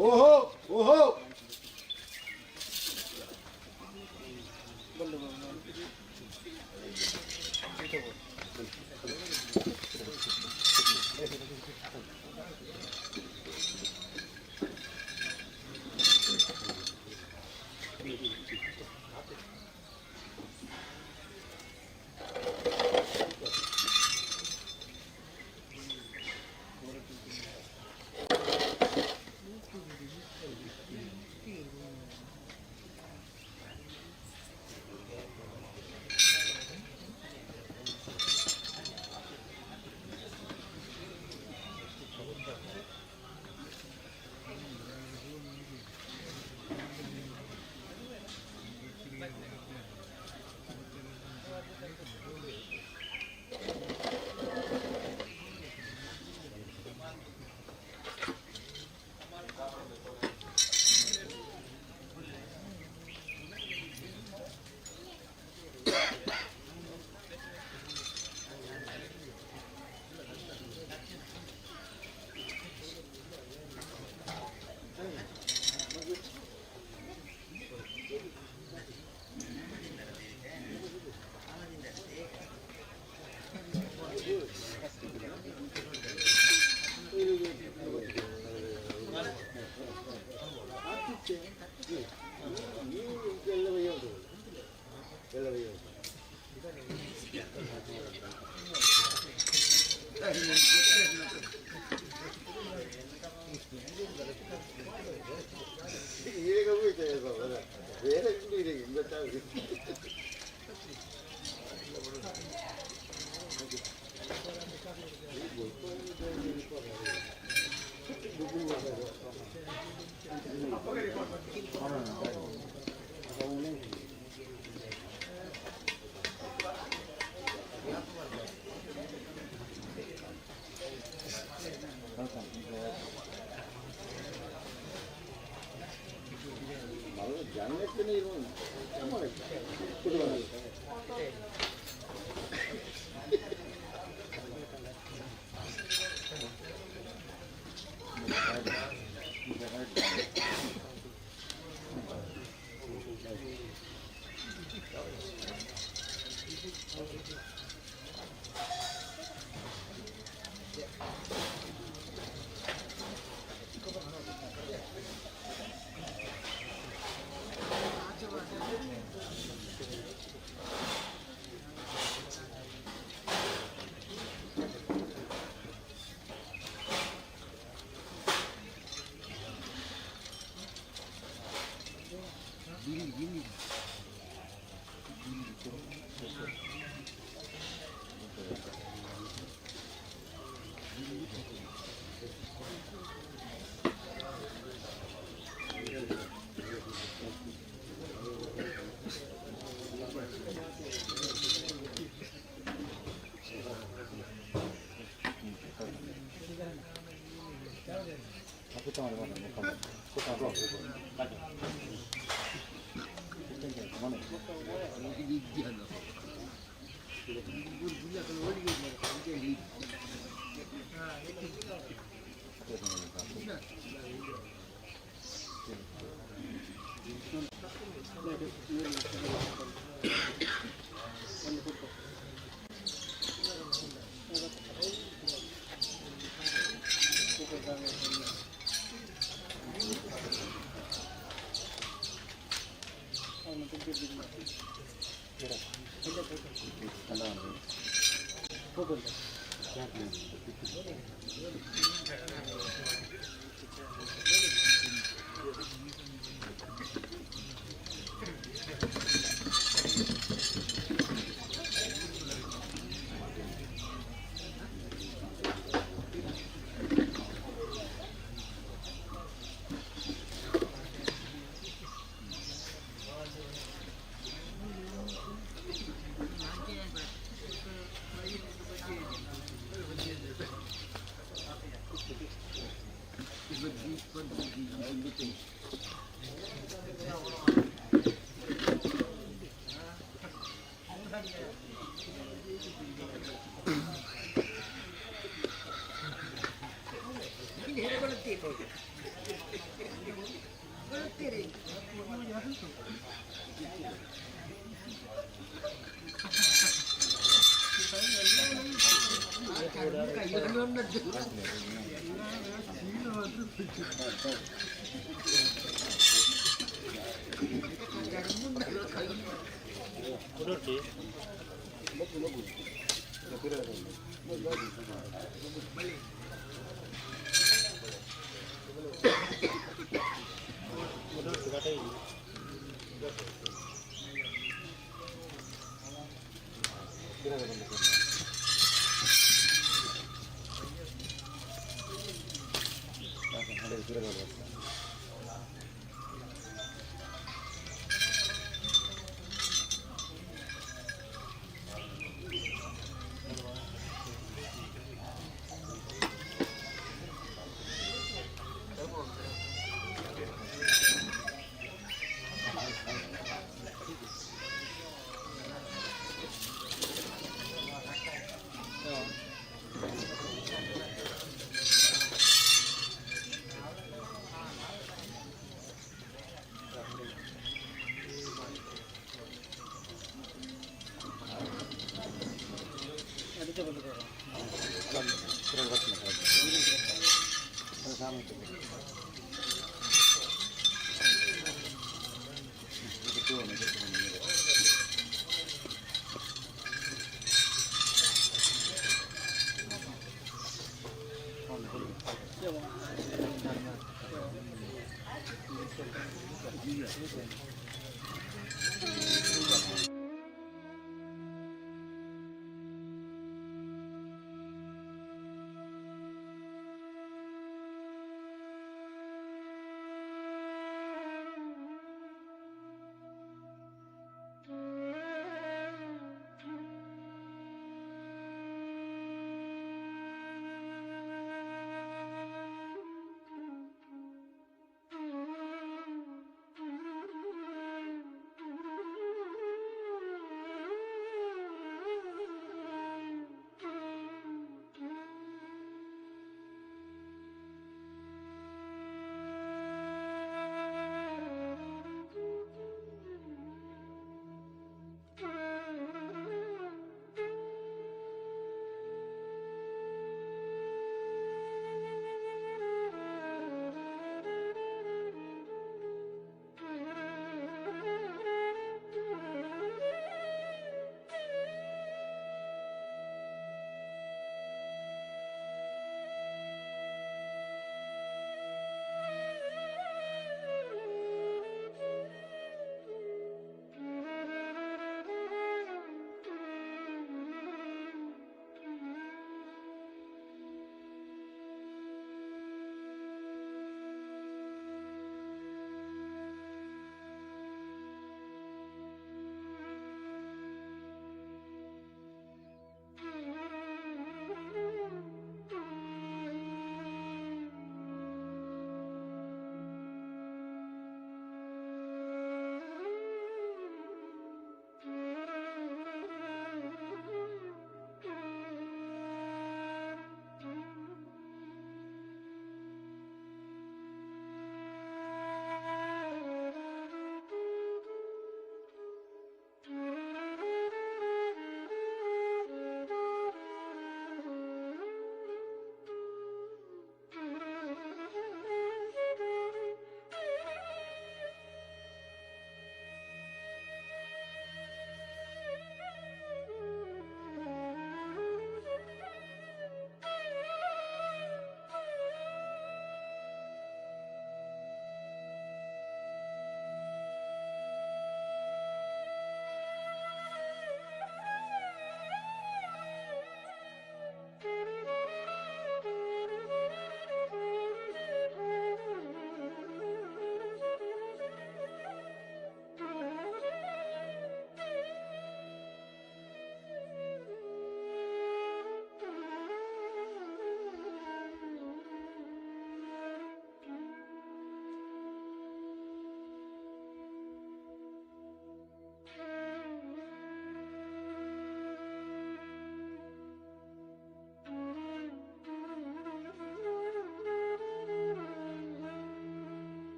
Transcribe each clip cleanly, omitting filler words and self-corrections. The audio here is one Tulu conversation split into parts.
ಓಹೋ ಓಹೋ.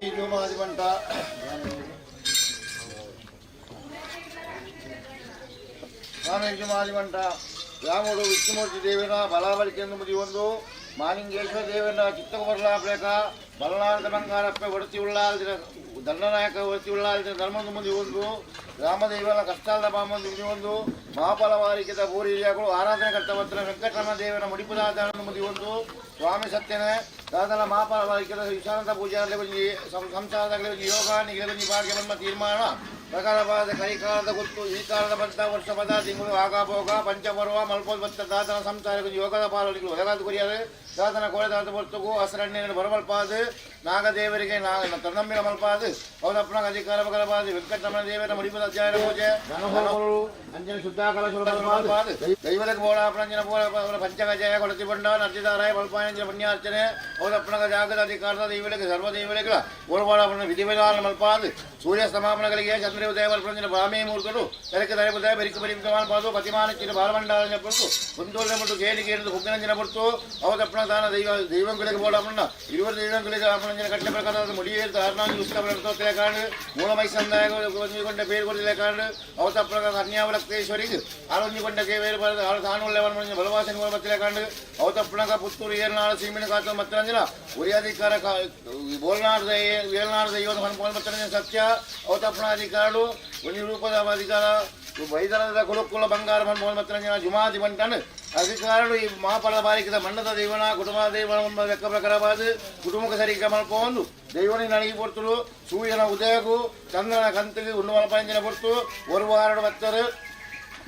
ಜುಮಾದಿ ಬಂಟ ಸ್ವಾಮಿ ಜುಮಾದಿ ಬಂಟ ಗ್ರಾಮಡು ವಿಷ್ಣುಮೂರ್ತಿ ದೇವನ ಬಲಾಬಲಿಕೆಂದು ಮುದಿ ಒಂದು ಮಾಲಿಂಗೇಶ್ವರ ದೇವನ ಚಿತ್ತಕಬರ್ಲಾಪ್ಲೇಕ ಬಲನಾರದ ಬಂಗಾರಪ್ಪ ಒಡತಿ ಉಳ್ಳಾಲ್ದಿನ ದಂಡನಾಯಕ ಒಡತಿ ಉಳ್ಳಾಲ್ದಿನ ಧರ್ಮದ ಮುಂದೆ ಒಂದು ಗ್ರಾಮದೇವನ ಕಷ್ಟಾಲದ ಬಾಮಂದು ಮುದಿ ಒಂದು ಮಹಾಫಲವಾರಿಕೆದ ಬೋರಿಯಾಗಳು ಆರಾಧನೆ ಕರ್ತವತ್ರ ವೆಂಕಟರಮಣ ದೇವನ ಮುಡಿಪುದಾದ ಮುಂದೆ ಒಂದು ಸ್ವಾಮಿ ಸತ್ಯನೇ ದಾದನ ಮಹಾಫಲವಾರಿಕೆದ ವಿಶಾನಂದ ಪೂಜಾರ್ಲೆ ಒಂಜಿ ಸಂಸಾರದಾಗಲಿ ಒಂಜಿ ಯೋಗ ನಿಗಲೆ ಒಂಜಿ ಬಾಡಿಗೆ ಬಂದ ತೀರ್ಮಾನ ಪ್ರಕಾರವಾದ ಕೈಕಾಲದ ಗೊತ್ತು ಈ ಕಾಲದ ಬಂತ ವರ್ಷ ಪದ ತಿಂಗಳು ಆಗಾಭೋಗ ಪಂಚಪರ್ವ ಮಲ್ಪೋಲ್ ಬತ್ತ ದಾದನ ಸಂಸಾರ ಯೋಗದ ಪಾಲನೆಗಳು ಒದಗಾದ ಕೊರಿಯಾದ ದಾದನ ಕೋಳೆದಾದ ಬರ್ತಗು ಹಸರಣ್ಣ ಬರಮಲ್ಪಾದು ನಾಗದೇವರಿಗೆ ನಾಗ ತನ್ನಂಬಿನ ಮಲ್ಪಾದು ಹೌದಪ್ಪನ ಅಧಿಕಾರ ಬಗಲಪಾದು ವೆಂಕಟರಮಣ ದೇವರ ಮುಡಿಪದ ಅಧ್ಯಾಯ ಪೂಜೆ ಅಂಜನ ಶುದ್ಧ ಕಲಶ ದೈವಕ್ಕೆ ಬೋಳ ಅಪರಂಜನ ಬೋಳ ಪಂಚಗಜಯ ಕೊಳತಿ ಬಂಡ ನರ್ಜಿದಾರಾಯ ಮಲ್ಪಾಯಂಜನ ಪುಣ್ಯಾರ್ಚನೆ ಹೌದಪ್ಪನ ಜಾಗದ ಅಧಿಕಾರದ ದೈವಗಳಿಗೆ ಸರ್ವ ದೈವಗಳಿಗೆ ಬೋಳಬೋಳ ವಿಧಿವಿಧಾನ ಮಲ್ಪಾದು ಸೂರ್ಯ ಸಮಾಪನಗಳಿಗೆ ಚಂದ್ರ ಉದಯ ಮಲ್ಪಂಜನ ಬ್ರಾಹ್ಮಿ ಮೂರ್ತರು ತೆರಕ ದಯ ಉದಯ ಬೆರಿಕು ಬೆರಿಕು ಪಾದು ಪತಿಮಾನ ಬಾಲಮಂಡಲ ಪೊರ್ತು ಕುಂದೋಲ ಮುಟ್ಟು ಗೇಣಿ ಗೇಣದು ಹುಗ್ಗಿನಂಜನ ಪೊರ್ತು ಹೌದಪ್ಪನ ದಾನ ದೈವ ದೈವಂಗಳಿಗೆ ಬೋಳಪ್ಪನ ಇರುವರು ದೈವಂಗಳಿಗೆ ಅಪ್ಪನಂಜನ ಕಟ್ಟೆ ಪ್ರಕಾರದ ಮುಡಿಯೇರು ತಾರ್ನಾಂಜಿ ಉತ್ಸವ ಕಾರಣ ಮೂಲ ಮೈಸಂದಾಯ പേര് കൊടുത്തില്ല ಕಾರಣ ಅವತಪ್ಪನ ಕನ್ಯಾವಲಕ್ತೇಶ್ವರಿಗೆ ಆರೋಗ್ಯ ಕೆ ಬೇರೆ ಬರದ ತಾನುಳ್ಳ ಬಲವಾಸನ ಮತ್ತಿಲ ಕಾಂಡು ಅವತಪ್ಪನಗ ಪುತ್ತೂರು ಏರ್ನಾಡು ಸೀಮಿನ ಕಾತು ಮತ್ತರಂಜನ ಉರಿಯಾಧಿಕಾರ ಬೋಲ್ನಾಡು ಏಳ್ನಾಡು ದೈವದ ಮತ್ತರಂಜನ ಸತ್ಯ ಅವತಪ್ಪನ ಅಧಿಕಾರಡು ಒಂದು ರೂಪದ ಅಧಿಕಾರ ವೈದರದ ಕುಲಕ್ಕುಲ ಬಂಗಾರ ಮತ್ತರಂಜನ ಜುಮಾದಿ ಬಂಟನು ಅಧಿಕಾರಡು ಈ ಮಹಾಫಲ ಬಾರಿಕದ ಮಂಡದ ದೈವನ ಕುಟುಂಬ ದೈವನ ಲೆಕ್ಕ ಪ್ರಕಾರವಾದ ಕುಟುಂಬಕ್ಕೆ ಸರಿಗ ಮಲ್ಪೊಂದು ದೈವನಿ ನನಗೆ ಪೊರ್ತುಲು ಸೂರ್ಯನ ಉದಯಗೂ ಚಂದ್ರನ ಕಂತಿಗೆ ಉಣ್ಣುವ ಪಂಜನ ಪೊರ್ತು ஒரு ವಾರಡು ಭಕ್ತರು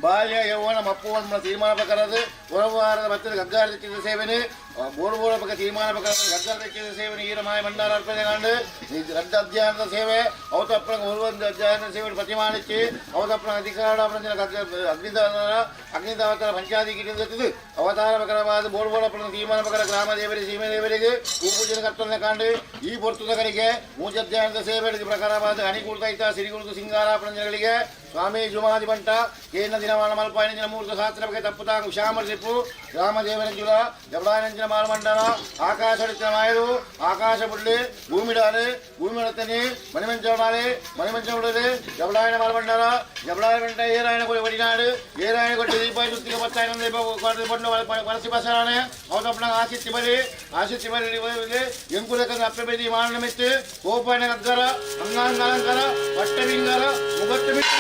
ಬಾಲ್ಯ ಯೌವನ ಮಪ್ಪು ತೀರ್ಮಾನ ಪ್ರಕಾರದ ஒரு ವಾರದ ಭಕ್ತರು ಗಗ್ಗಾರ ತೆಕ್ಕಿದ ಸೇವನೆ ಬೋಳು ಬೋಳ ಪಕ್ಕ ತೀರ್ಮಾನ ಪ್ರಕಾರ ಗಗ್ಗಾರ ತೆಕ್ಕಿದ ಸೇವನೆ ಈರ ಮಾಯ ಮಂಡಾರ ಅರ್ಪಣೆ ಕಾಂಡು ರಡ್ಡ ಅಧ್ಯಾಯದ ಸೇವೆ ಅವತಪ್ಪನ ಒಂದು ಅಧ್ಯಾಯದ ಸೇವೆ ಪ್ರತಿಮಾನಿಚ್ಚಿ ಅವತಪ್ಪನ ಅಧಿಕಾರ ಅಗ್ನಿದಾನ ಅಗ್ನಿದಾವತರ ಪಂಚಾದಿ ಗಿಡದ ಅವತಾರ ಪ್ರಕಾರವಾದ ಬೋಳು ಬೋಳಪ್ಪನ ತೀರ್ಮಾನ ಪ್ರಕಾರ ಗ್ರಾಮ ದೇವರಿಗೆ ಸೀಮೆ ದೇವರಿಗೆ ಭೂಪೂಜನೆ ಕರ್ತವ್ಯ ಕಾಂಡು ಈ ಪೊರ್ತುದಕರಿಗೆ ಮೂಜಧ್ಯಾನದ ಸೇವೆಗಳಿಗೆ ಪ್ರಕಾರವಾದ ಅಣಿಕೂರ್ತ ಸಿರಿಗುರುತು ಸಿಂಗಾರ ಪ್ರಂಜನಗಳಿಗೆ ಸ್ವಾಮಿ ಜುಮಾದಿ ಬಂಟ ಕೇಂದ್ರ ದಿನಮಾನ ಮಲ್ಪಾಯನ ದಿನ ಮೂರ್ತ ಶಾಸ್ತ್ರ ಬಗ್ಗೆ ತಪ್ಪುತಾಂಗ ಶ್ಯಾಮರ್ಸಿಪ್ಪು ರಾಮದೇವನ ಜುಲ ಜಬಡಾನಂಜನ ಮಾಲಮಂಡಲ ಆಕಾಶ ಮಾಯರು ಆಕಾಶ ಬುಡ್ಲಿ ಭೂಮಿಡಾಲೆ ಭೂಮಿಡತನಿ ಮಣಿಮಂಚವಡಾಲೆ ಮಣಿಮಂಚವಡಲೆ ಜಬಡಾಯನ ಮಾಲಮಂಡಲ ಜಬಡಾಯ ಬಂಟ ಏರಾಯಣ ಕೊಡಿ ಒಡಿನಾಡು ಏರಾಯಣ ಕೊಟ್ಟು ದೀಪ ಸುತ್ತಿಗೆ ಪತ್ತಾಯನ ದೀಪ ಪಣ್ಣು ವಲಸಿ ಬಸರಾಣೆ ಅವತಪ್ಪನ ಆಸಿತ್ತಿ ಬಲಿ ಆಸಿತ್ತಿ ಬಲಿ ಎಂಕುಲಕ ಅಪ್ಪೆ ಬೇದಿ ಮಾರಣ ಮೆತ್ತು ಕೋಪಾಯನ ಗಗ್ಗರ ಅಂಗಾಂಗ ಅಲಂಕಾರ ಪಟ್ಟಬಿಂಗರ ಮುಗಟ್ಟು ಮಿಟ್ಟು.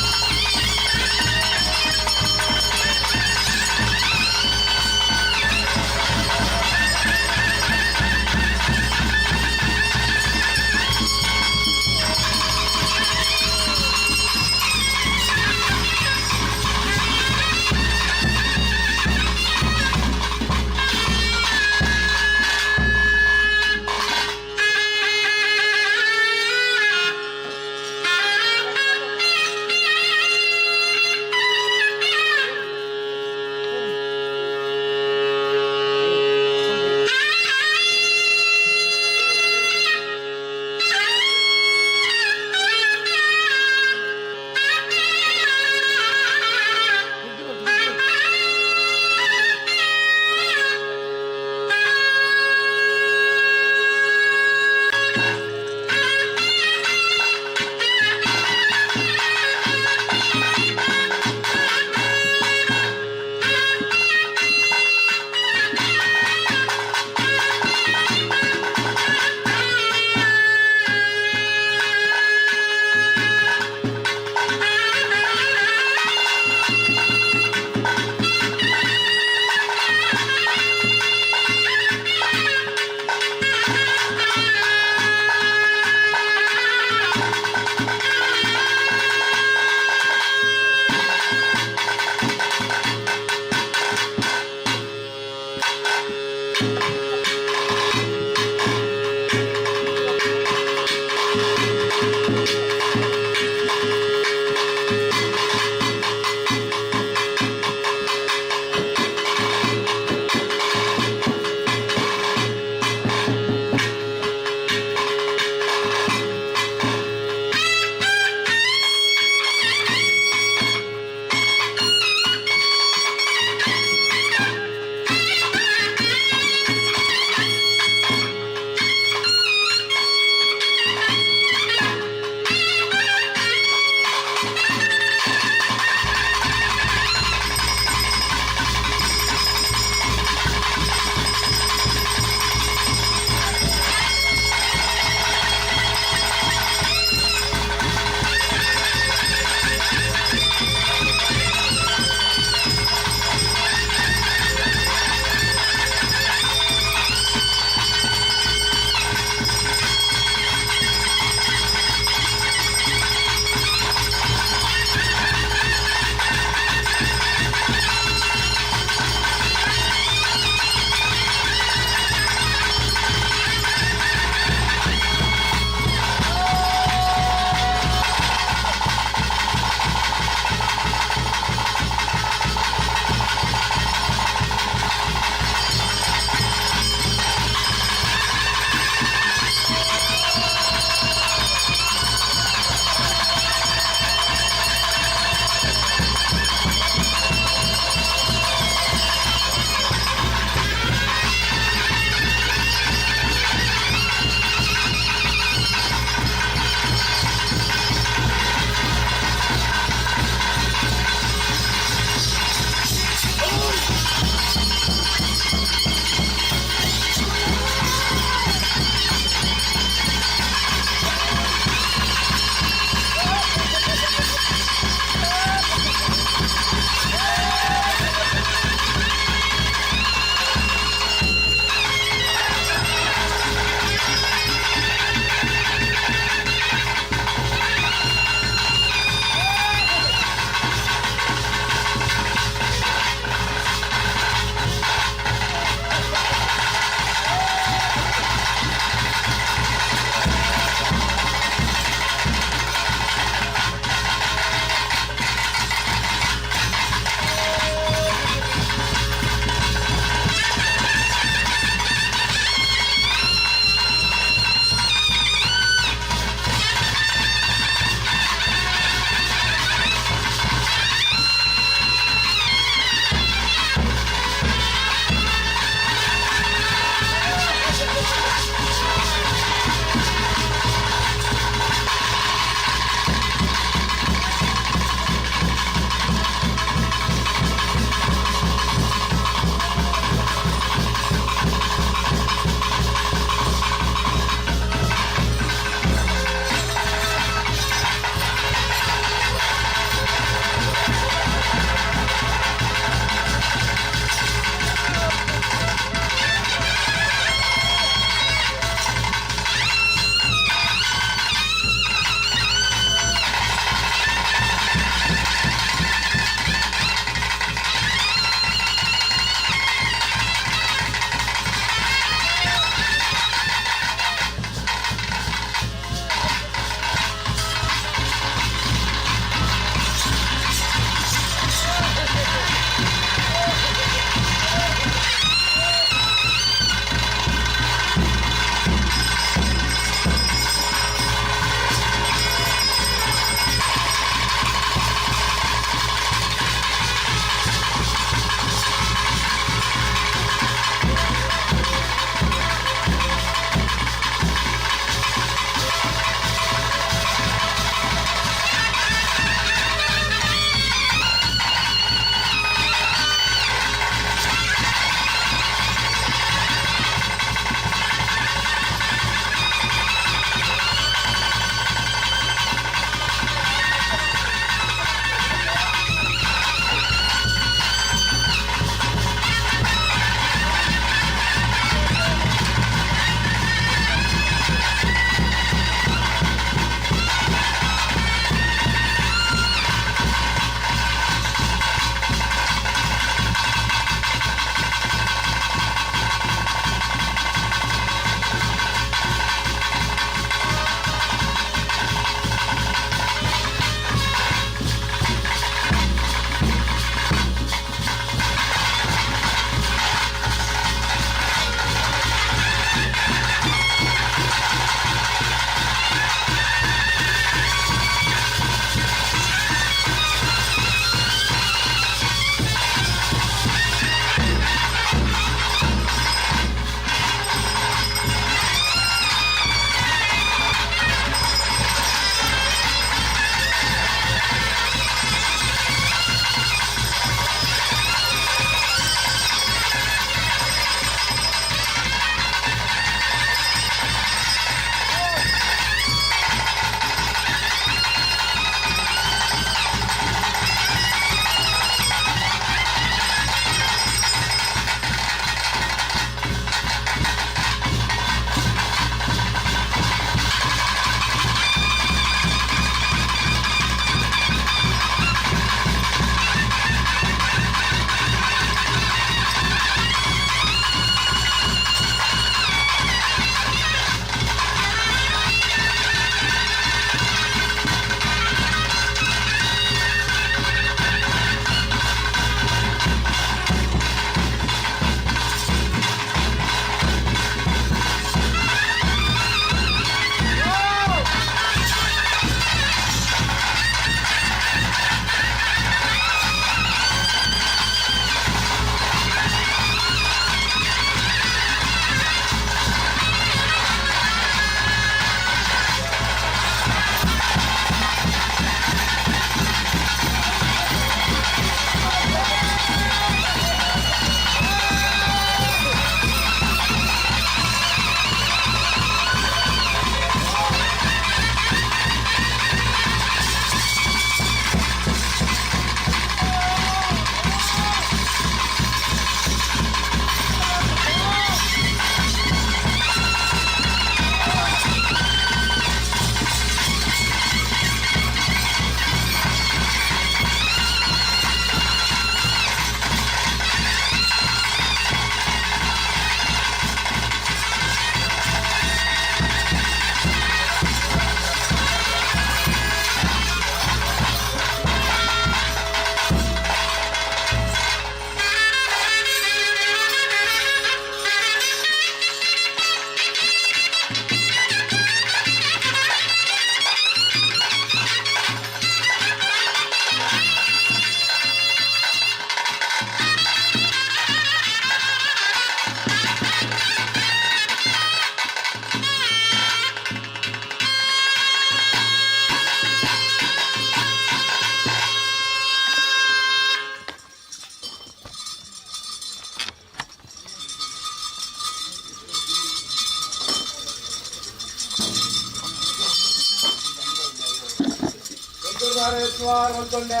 ಎತ್ತುವಾರ ಮಂತೊಂಡೆ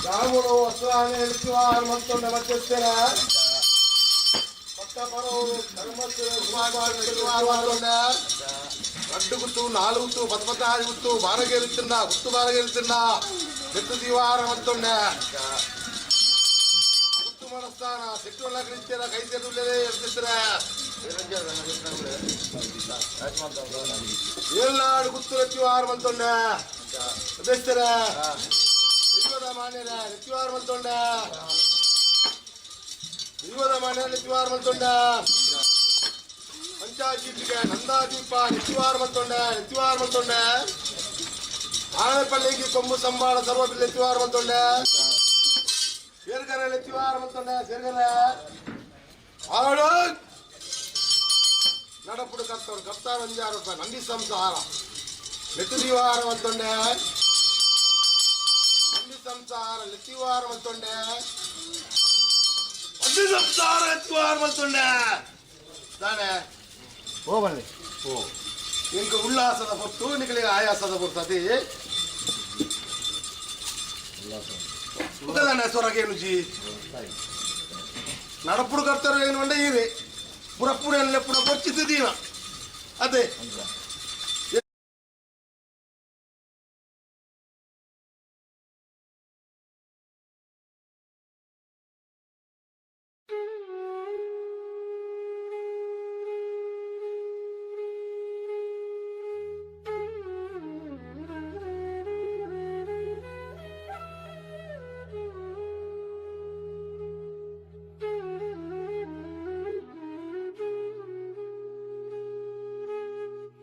ರಾಮುಡು ವಸ್ತ್ರಾನೆ ಎತ್ತುವಾರ ಮಂತೊಂಡೆ ಮಧ್ಯಸ್ಥರ ಪಕ್ಕ ಪರವರು ಧರ್ಮಸ್ಥರ ಮಂತೊಂಡೆ ರಡ್ಡು ಗುತ್ತು ನಾಲು ಗುತ್ತು ಪತ್ತು ಪತ್ತಾರು ಗುತ್ತು ಬಾರಗೇರುತ್ತಿಂದ ಗುತ್ತು ಬಾರಗೇರುತ್ತಿಂದ ಎತ್ತು ದಿವಾರ ಮಂತೊಂಡೆ ಗುತ್ತು ಮನಸ್ಥಾನ ಸಿಟ್ಟು ಕಳಿಸ್ತೀರ ಕೈ ಸೇರುಲ್ಲೇ ಇರ್ತಿರ್ತೀರ ಏಳ್ನಾಡು ಗುತ್ತು ಎತ್ತಿವಾರ ಮಂತೊಂಡೆ ಅಧ್ಯಕ್ಷರ ದೈವದ ಮಾನ್ಯರ ಎತ್ತಿವಾರ ಮಂತೊಂಡೆ ದೈವದ ಮಾನ್ಯರ ಎತ್ತಿವಾರ ಮಂತೊಂಡ ಪಂಚಾಯತಿಗೆ ನಂದಾದೀಪ ಎತ್ತಿವಾರ ಮಂತೊಂಡೆ ಎತ್ತಿವಾರ ಮಂತೊಂಡೆ ಆನೆಪಲ್ಲಿಗೆ ಕೊಂಬು ಸಂಬಾಳ ಸರ್ವ ಬಿಲ್ಲೆ ಎತ್ತಿವಾರ ಮಂತೊಂಡೆ ಸೇರ್ಗರ ಎತ್ತಿವಾರ ಮಂತೊಂಡೆ ಸೇರ್ಗರ ಆಡು ನಡಪುಡು ಕರ್ತವ್ರು ಕರ್ತಾರ ಒಂಜಾರು ರೂಪಾಯಿ ನಂದಿ ಸಂಸಾರ ಲೆತ್ತಿವಾರ ಮಂತೊಂಡೆ ನಂದಿ ಸಂಸಾರ ಲೆತ್ತಿವಾರ ಮಂತೊಂಡೆ ನಂದಿ ಸಂಸಾರ ಎತ್ತಿವಾರ ಮಂತೊಂಡೆ ತಾನೆ ಹೋಗಲ್ಲಿ ಓ ಇಂಕ ಉಲ್ಲಾಸದ ಪೊರ್ತು ನಿಕಲಿಗೆ ಆಯಾಸದ ಪೊರ್ತು ಅದೇ ಉಗದಾನೆ ಸೊರಗೇನು ಜಿ ನಡಪುಡು ಕರ್ತಾರ ಏನು ಮಂಡೆ ಇದೆ ಪುರಪುರ ಎಲ್ಲ ಪುರ ಪೊರ್ಚಿದ್ದೀನ ಅದೇ.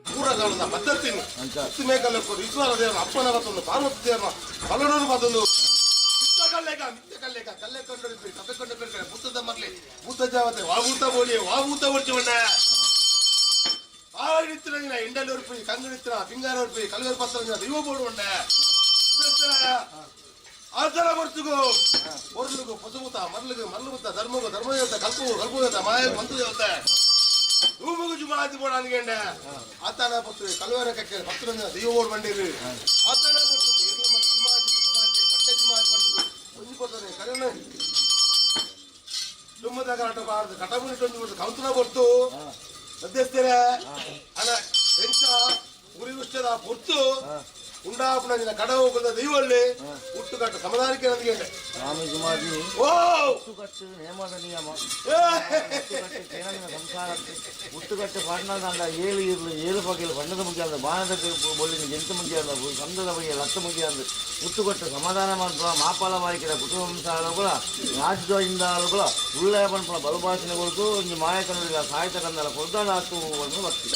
ಪೂರಗಾಲದ ಪದ್ಧತಿನು ಮೇಕಲ್ಲ ಈಶ್ವರ ದೇವರ ಅಪ್ಪನ ಬತ್ತೊಂದು ಪಾರ್ವತಿ ದೇವರ ಬಲನೂರು ಬತ್ತೊಂದು ಕಲ್ಲೇಕ ಮಿತ್ಯ ಕಲ್ಲೇಕ ಕಲ್ಲೆ ಕಂಡು ಕಪ್ಪೆ ಕಂಡು ಬೇರೆ ಭೂತದ ಮರ್ಲಿ ಭೂತ ಜಾವತೆ ವಾ ಭೂತ ಬೋಲಿ ವಾ ಭೂತ ಒಡ್ಚುವಣ್ಣ ಆಳಿತ್ತಿನ ಇಂಡಲ್ ಉರುಪಿ ಕಂಗುಣಿತ್ತಿನ ಪಿಂಗಾರ ಉರುಪಿ ಕಲ್ವೇರು ಪತ್ರ ದೈವ ಬೋಡುವಣ್ಣ ಆತರ ಬರ್ತುಗು ಒರ್ಲುಗು ಪಸುಭೂತ ಮರ್ಲುಗು ಮರ್ಲುಭೂತ ಧರ್ಮಗು ಧರ್ಮದೇವತೆ ಕಲ್ಪು ಕಲ್ಪುದೇವತೆ ಮಾಯ ಮಂತ್ರದೇವತೆ ಭೂಮಿಗೂ ಜುಮಾತಿ ಬೋಡಾನಿಗೆಂಡೆ ಆತನ ಪತ್ತು ಕಲ್ವೇರ ಕಕ್ಕೆ ಪತ್ರ ದೈವ ಬೋಡ್ ಬಂಡಿರು ಆತನ ಪತ್ತು ಜುಮಾತಿ ಜುಮಾತಿ ಬಟ್ಟೆ ಜುಮಾತಿ ಬಂಡಿರು ಒಂಜಿ ಕೊಡ್ತಾನೆ ಕರೆನ ದುಮ್ಮದ ಕರಾಟ ಬಾರ್ದು ಕಟಬುನಿ ಟೊಂಜಿ ಕೊಡ್ತು ಕೌತುನ ಕೊಡ್ತು ಮಧ್ಯಸ್ಥರೇ ಅಲ್ಲ ಎಂಚ ಗುರಿ ಉಷ್ಟದ ಪೊರ್ತು ಉಂಡಾಪುನ ಕಡವು ಹೋಗುದ ದೈವಳ್ಳಿ ಹುಟ್ಟುಕಟ್ಟು ಸಮಾಧಾನಕ್ಕೆ ನನಗೆ ಸ್ವಾಮಿ ಸುಮಾಜಿ ಓ ಹುಟ್ಟುಕಟ್ಟು ನೇಮದ ನಿಯಮ ಹುಟ್ಟುಕಟ್ಟು ಕೇಳಂಗಿನ ಸಂಸಾರಕ್ಕೆ ಹುಟ್ಟುಕಟ್ಟು ಪಾಟ್ನದ ಏಳು ಇರ್ಲು ಏಳು ಬಗೆಯಲ್ಲಿ ಬಣ್ಣದ ಮುಗಿಯಾದ ಬಾಣದ ಬೊಳ್ಳಿನ ಜಂತು ಮುಗಿಯಾದ ಗಂಧದ ಬಗೆಯ ಲತ್ತ ಮುಗಿಯಾದ ಹುಟ್ಟುಕಟ್ಟು ಸಮಾಧಾನ ಮಾಡ್ಪ ಮಾಪಾಲ ಮಾರಿಕೆದ ಕುಟುಂಬ ಸಂಸಾರ ಕೂಡ ರಾಜ್ಯದಿಂದಾಲು ಕೂಡ ಉಳ್ಳೆಯ ಪನ್ಪುನ ಬಲುಭಾಷಣೆ ಕೊಡ್ತು ಒಂಜಿ ಮಾಯ ಕನ್ನಡಿಗ ಸಾಹಿತ್ಯ ಕನ್ನಡ ಕೊಡ್ದಾಣ ಆತು ಒಂದು ಭಕ್ತಿ.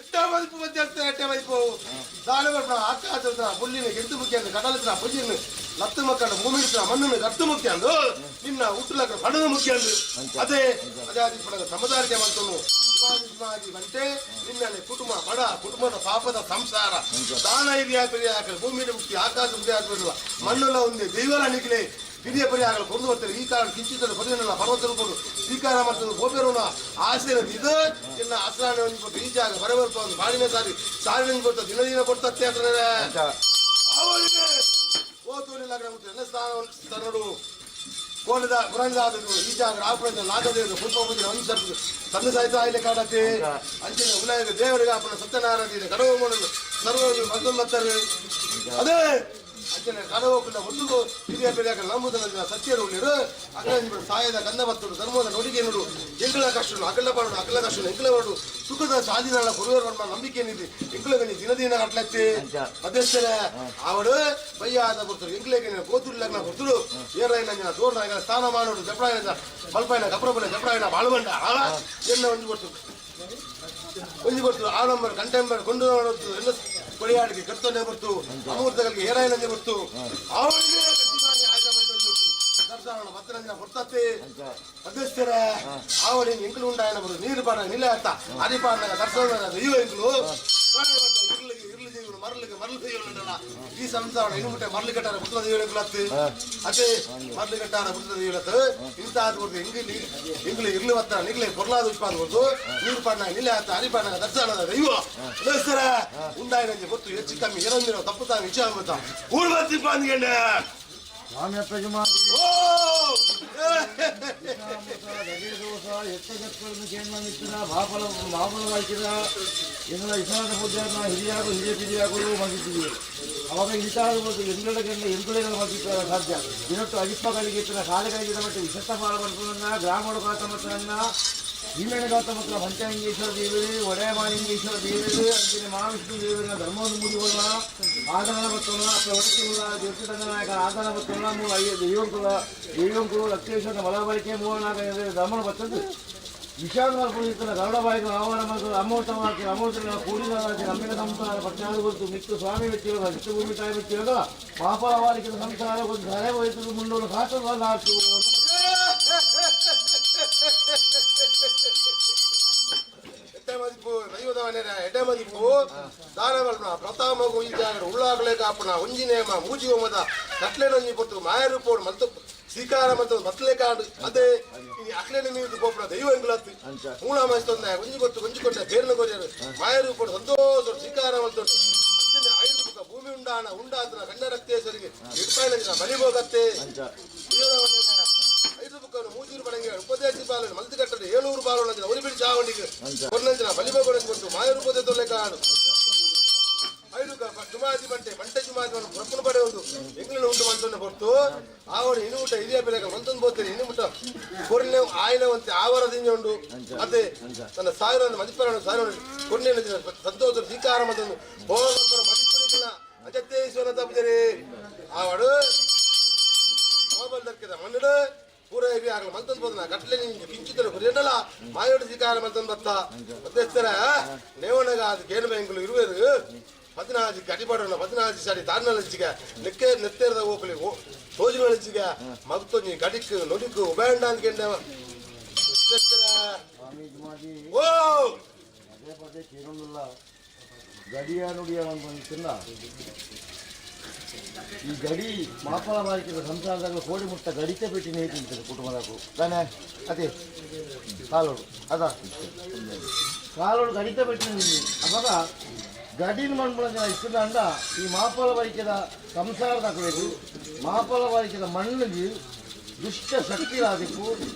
ಎಟ್ಟೆ ಮದಿಪು ಮಧ್ಯಸ್ಥೆ ಎಟ್ಟೆ ಮದಿಪು ದಾಳಿ ಬರ್ಪಣ ಆಕಾಶದ ಪುಲ್ಲಿನ ಗೆದ್ದು ಮುಖ್ಯ ಕಡಲತ್ರ ಪುಜಿನ ಲತ್ತು ಮಕ್ಕಳ ಭೂಮಿ ಮಣ್ಣನ್ನು ಕತ್ತು ಮುಖ್ಯ ಅಂದು ನಿನ್ನ ಹುಟ್ಟುಲಕ್ಕ ಪಡದ ಮುಖ್ಯ ಅಂದು ಅದೇ ಅದೇ ಅದಿ ಪಡದ ಸಮುದಾಯಕ್ಕೆ ಮಂತನು ಶಿವಾಜಿ ಬಂತೆ ನಿನ್ನನೆ ಕುಟುಂಬ ಬಡ ಕುಟುಂಬದ ಪಾಪದ ಸಂಸಾರ ದಾನ ಇದೆಯಾ ಪೆರಿಯ ಭೂಮಿ ಮುಕ್ತಿ ಆಕಾಶ ಮುಕ್ತಿ ಆಗ್ಬಿಡಲ್ಲ ಮಣ್ಣುಲ್ಲ ಒಂದೇ ದೈವರ ನಿಖಿಲೆ ಹಿರಿಯ ಪರ್ಯಾಗಲು ಕೊರದು ಬರ್ತಾರೆ ಈ ಕಾರಣ ಕಿಂಚಿತದ ಪರಿಯಲ್ಲ ಪರ್ವತ ರೂಪರು ಸ್ವೀಕಾರ ಮಾಡ್ತದೆ ಗೋಪೇರೋಣ ಆಸೆ ಇದು ಇನ್ನ ಅಸ್ರಾಣ ಒಂದು ಈ ಜಾಗ ಬರಬರ್ಪ ಒಂದು ಬಾಡಿನ ಸಾರಿ ಸಾರಿನ ಕೊಡ್ತ ದಿನ ದಿನ ಕೊಡ್ತತ್ತೆ ಅವರಿಗೆ ಓತೋಲಿಲ್ಲ ಎಲ್ಲ ಸ್ಥಾನ ತನ್ನಡು ಕೋಲದ ಪುರಾಣದ ಈ ಜಾಗ ಆಪಣ ನಾಗದೇವರು ಪುಷ್ಪ ಪೂಜೆ ಒಂದು ತಂದೆ ಸಾಹಿತ್ಯ ಆಯ್ಲೆ ಕಾಡತ್ತೆ ಅಂಚಿನ ಉಲಾಯದ ದೇವರಿಗೆ ಆಪಣ ಸತ್ಯನಾರಾಯಣ ಕಡವು ಮಾಡಲು ಸರ್ವ ಮತ್ತರು ಅದೇ ಅಂಚನೆ ಕಡವು ಒಟ್ಟುಗು ಹಿರಿಯ ಪೆರಿಯ ನಂಬುದನ ಸತ್ಯರು ಉಳ್ಳಿರು ಅಗ್ರ ಸಾಯದ ಕಂದ ಬತ್ತುಡು ಧರ್ಮದ ನುಡಿಗೆ ನುಡು ಎಂಕಲ ಕಷ್ಟನು ಅಕಲ ಪಾಡು ಅಕಲ ಕಷ್ಟನು ಎಂಕಲ ಪಾಡು ಸುಖದ ಸಾಧಿನ ಕೊಡುವರು ನಂಬಿಕೆ ಏನಿದೆ ಎಂಕುಲಗನಿ ದಿನ ದಿನ ಕಟ್ಲತ್ತಿ ಮಧ್ಯಸ್ಥರ ಅವಡು ಬಯ್ಯಾದ ಬರ್ತಾರೆ ಎಂಕುಲೇಗೆ ಗೋತುರು ಲಗ್ನ ಕೊಡ್ತರು ಏರಾಯಿನ ದೋರ್ನಾಗ ಸ್ನಾನ ಮಾಡೋಡು ಜಪಡಾಯಿನ ಬಲ್ಪಾಯಿನ ಕಪ್ರಬಲ ಜಪಡಾಯಿನ ಬಾಳುಬಂಡ ಆಳ ಎನ್ನ ಒಂಜಿ ಕೊಡ್ತು ಒಂಜಿ ಕೊಡ್ತು ಆ ನಂಬರ್ ಕಂಟೆಂಬರ್ ಕೊಂಡು ಎಲ್ಲ ಕೊಡಿಯಾಡಿಗೆ ಕರ್ತನೆ ಬರ್ತು ಅಮೂರ್ತಗಳಿಗೆ ಏರಾಯಿನಂಜೆ ಬರ್ತು ಅವಳಿಗೆ ದರ್ಶನ ಭದ್ರಂಜನ ಕೊಡ್ತತ್ತೆ ಮಧ್ಯಸ್ಥರ ಆವಳಿ ಎಂಕಲು ಉಂಡಾಯನ ಬರು ನೀರು ಪಾಡ ನಿಲೆ ಅತ್ತ ಅರಿಪಾಡ ದರ್ಶನ ದೈವ ಎಂಕಲು. ಮರಳಿಗೆ ಮರಳು ದೈವಗಳಲ್ಲ ಈ ಸಂಸಾರ ಇನ್ನು ಮುಟ್ಟೆ ಮರಳು ಕಟ್ಟಾರ ಪುತ್ರ ದೈವಗಳತ್ತು ಅದೇ ಮರಳು ಕಟ್ಟಾರ ಪುತ್ರ ದೈವಗಳತ್ತು ಇಂತ ಆದ ಕೊಡ್ತು ಎಂಗಿಲಿ ಎಂಗ್ಲಿ ಇರ್ಲಿ ಬತ್ತ ನಿಗ್ಲೆ ಪೊರ್ಲಾದ ಉತ್ಪಾದ ಕೊಡ್ತು ನೀರು ಪಾಡ್ನ ನಿಲೆ ಆತ ಅರಿ ಪಾಡ್ನ ದರ್ಶನದ ದೈವ ದಸರ ಉಂಡಾಯಿನಂಜೆ ಗೊತ್ತು ಹೆಚ್ಚು ಕಮ್ಮಿ ಏನಂದಿರೋ ತಪ್ಪು ತಾನು ವಿಚಾರ ಗೊತ್ತಾ ಊರು ಬತ್ತಿ ಪಾಂದ್ಗೆಂಡೆ ಸ್ವಾಮಿ ಅಪ್ಪ ಜುಮಾದಿ ಓ ಮಾಪಲ ಮಾಪಲ ವಾಯ್ಕಿದ ಎಂಗಳ ಇಸಾದ ಪೂಜಾರನ ಹಿರಿಯಾಗು ಹಿರಿಯ ಪಿರಿಯಾಗಲು ಬಂದಿದ್ದೀವಿ. ಅವಾಗ ಇಸಾದ ಮತ್ತು ಎಂಗಳ ಗಂಡ ಎಂಕುಲೆಗಳ ಬಂದಿದ್ದ ಸಾಧ್ಯ ದಿನಟ್ಟು ಅಜಿಪ್ಪಗಳಿಗೆ ಇತ್ತಿನ ಕಾಲೆಗಳಿಗೆ ಮತ್ತು ವಿಶತ್ತ ಪಾಲ ಬರ್ಪುನನ್ನ ಗ್ರಾಮಡು ಕಾತ ಮತ್ತನ್ನ ಭೀಮೇಣ ಕಾತ ಮತ್ತು ಪಂಚಲಿಂಗೇಶ್ವರ ದೇವರು ಒಡೆಯ ಮಾಲಿಂಗೇಶ್ವರ ದೇವರು ಅಂಚಿನ ಮಹಾವಿಷ್ಣು ದೇವರ ಧರ್ಮವನ್ನು ಮುಡಿಗೊಳ್ಳ ಆದಾನ ಬತ್ತೊಲ್ಲ ಪ್ರವೃತ್ತಿಗಳ ಜ್ಯೋತಿರಂಗನಾಯಕ ಆದಾನ ಬತ್ತೊಲ್ಲ ಮೂಲ ದೈವಂಕುಲ ದೈವಂಕುಲು ಲಕ್ಷ್ಮೇಶ್ವರನ ಬಲಬಳಿಕೆ ಮೂವನಾಗ ಧರ್ಮನ ಬತ್ತದ್ದು ವಿಷಾದ ಮಲ್ಪುನ ಗರುಡ ಬಾಯಿಗೆ ಆಹ್ವಾನ ಮಾಡ್ತದೆ ಅಮೃತ ಮಾಡ್ತೀವಿ ಅಮೃತ ಕೂಡಿದ ನಮ್ಮಿನ ಸಂಸಾರ ಪಟ್ಟಾದ ಗೊತ್ತು ಮಿತ್ತು ಸ್ವಾಮಿ ಮೆಚ್ಚಿರೋಗ ಚಿತ್ತ ಭೂಮಿ ತಾಯಿ ಮೆಚ್ಚಿರೋಗ ಪಾಪಲ ವಾರಿಕೆ ಸಂಸಾರ ಗೊತ್ತು ಸರೆ ಹೋಯ್ತದೆ ಮುಂಡೋಳು ಕಾತದ ನಾಟು. ಎಡ್ಡೆ ಮದಿಪು ದೈವದವನೇರ ಎಡ್ಡೆ ಮದಿಪು ದಾನ ಮಲ್ಪನ ಪ್ರತಾಮಗು ಒಂಜಿ ಜಾಗರ ಉಳ್ಳಾಗಲೇ ಕಾಪುನ ಒಂಜಿ ನೇಮ ಮೂಜಿ ಹೋಮದ ಕಟ್ಲೆನೊಂಜಿ ಪೊತ್ತು ಮಾಯರು ಪೋಡು ಮಲ್ತು ಸ್ವೀಕಾರ ಮಲ್ತು ಮತ್ಲೆ ಕಾಡು ಅದೇ ಇನಿ ಅಕ್ಲೆನ ಮೀದು ಪೋಪುನ ದೈವ ಎಂಗುಲತ್ತು ಮೂಲ ಮಸ್ತೊಂದೆ ಒಂಜಿ ಕೊಟ್ಟು ಒಂಜಿ ಕೊಟ್ಟೆ ಬೇರ್ನ ಕೊರಿಯರು ಮಾಯರು ಪೋಡು ಸಂತೋಷ ಸ್ವೀಕಾರ ಮಲ್ತೊಂಡು ಅಂಚನೆ ಐದು ಮುಖ ಭೂಮಿ ಉಂಡಾನ ಉಂಡಾತನ ಗಂಡ ರಕ್ತೇಶ್ವರಿಗೆ ಇಡ್ಪಾಯಿನ ಬಲಿಭೋಗತ್ತೆ ಐದು ಬುಕ್ಕನ್ನು ಮೂಜೂರು ಬಡಂಗೆ ಉಪದೇಶಿ ಬಾಲನು ಮಲ್ತಿ ಕಟ್ಟಡ ಏಳೂರು ಬಾಲನು ಒಲಿ ಬಿಡಿ ಚಾವಂಡಿಗೆ ಕೊರ್ನಂಚಿನ ಬಲಿಭೋಗ ಕೊಟ್ಟು ಮಾಯರು ಪೋದೆ ತೊಲೆ ಕಾಡು ಐದು ಜುಮಾದಿ ಬಂಟೆ ಬಂಟೆ ಜುಮಾದಿ ಬಂದು ಪುರಪ್ಪನ ಪಡೆ ಒಂದು ಎಂಗ್ಲನ್ನು ಉಂಟು ಮಂತೊಂದು ಹೊರ್ತು ಆವಡು ಇನ್ನು ಊಟ ಇದೇ ಬೆಲೆ ಮಂತೊಂದು ಬೋತೇನೆ ಇನ್ನು ಮುಟ್ಟ ಕೊರ್ನೆ ಆಯ್ನ ಒಂತೆ ಆವರ ದಿಂಜ ಉಂಡು ಅದೇ ತನ್ನ ಸಾವಿರ ಮದಿಪರ ಸಾವಿರ ಕೊರ್ನೆ ಸಂತೋಷ ಸ್ವೀಕಾರ ಮತ್ತೊಂದು ಭೋಗ ಮದಿಪುರಿಕಲ ಅಜತ್ತೇಶ್ವರ ತಪ್ಪುಜರಿ ಆವಡು ಮಾಬಲ್ ದಕ್ಕಿದ ಮಣ್ಣುಡು ಪೂರ ಇವಿ ಆಗಲ ಮಂತೊಂದು ಬೋದನ ಕಟ್ಲೆ ಕಿಂಚಿತರ ಕುರಿಯಲ್ಲ ಮಾಯೋಡು ಸ್ವೀಕಾರ ಮಂತೊಂದು ಬತ್ತ ಮತ್ತೆಸ್ತರ ನೇವಣಗ ಅದು ಕೇನು ಬ್ಯಾಂకులు ಇರುವೆರು ಪದಿನಾಜಿ ಗಡಿಪಾಡೋಣ ಪದಿನಾಜಿ ಸಡಿ ತಾರ್ನಲಜ್ಜಿಗೆ ನೆಕ್ಕೆ ನೆತ್ತೇರದ ಹೋಗ್ಲಿ ತೋಜಿನಲಜ್ಜಿಗೆ ಮಗ್ತೊಂಜಿ ಗಡಿಕ್ ನೊಡಿಕ್ ಉಬೇಂಡ ಅಂದ್ಕೆಂಡ ಸ್ವಾಮಿ ಜುಮಾದಿ ಓ ಪದೇ ಪದೇ ಕೇಳೋದಿಲ್ಲ ಗಡಿಯ ನುಡಿಯ ಒಂದು ಈ ಗಡಿ ಮಾಪಲ ಬಾರಿಕೆ ಸಂಸಾರದಾಗ ಕೋಡಿ ಮುಟ್ಟ ಗಡಿತ ಪೆಟ್ಟಿ ನೀರು ತಿಂತದೆ ಕುಟುಂಬದಾಕು ತಾನೇ ಅದೇ ಕಾಲೋಡು ಅದ ಕಾಲೋಡು ಗಡಿತ ಪೆಟ್ಟಿ ನಿಲ್ಲಿ ಅವಾಗ ಗಡಿನ ಮಣ್ಮುಳ ಜನ ಇತ್ತದ ಈ ಮಾಪಲ ಬಾರಿಕೆದ ಸಂಸಾರದಾಕಬೇಕು ಮಾಪಲ ಬಾರಿಕೆದ ಮಣ್ಣಿಗೆ ದುಷ್ಟ ಶಕ್ತಿಲಾದಿಪ್ಪು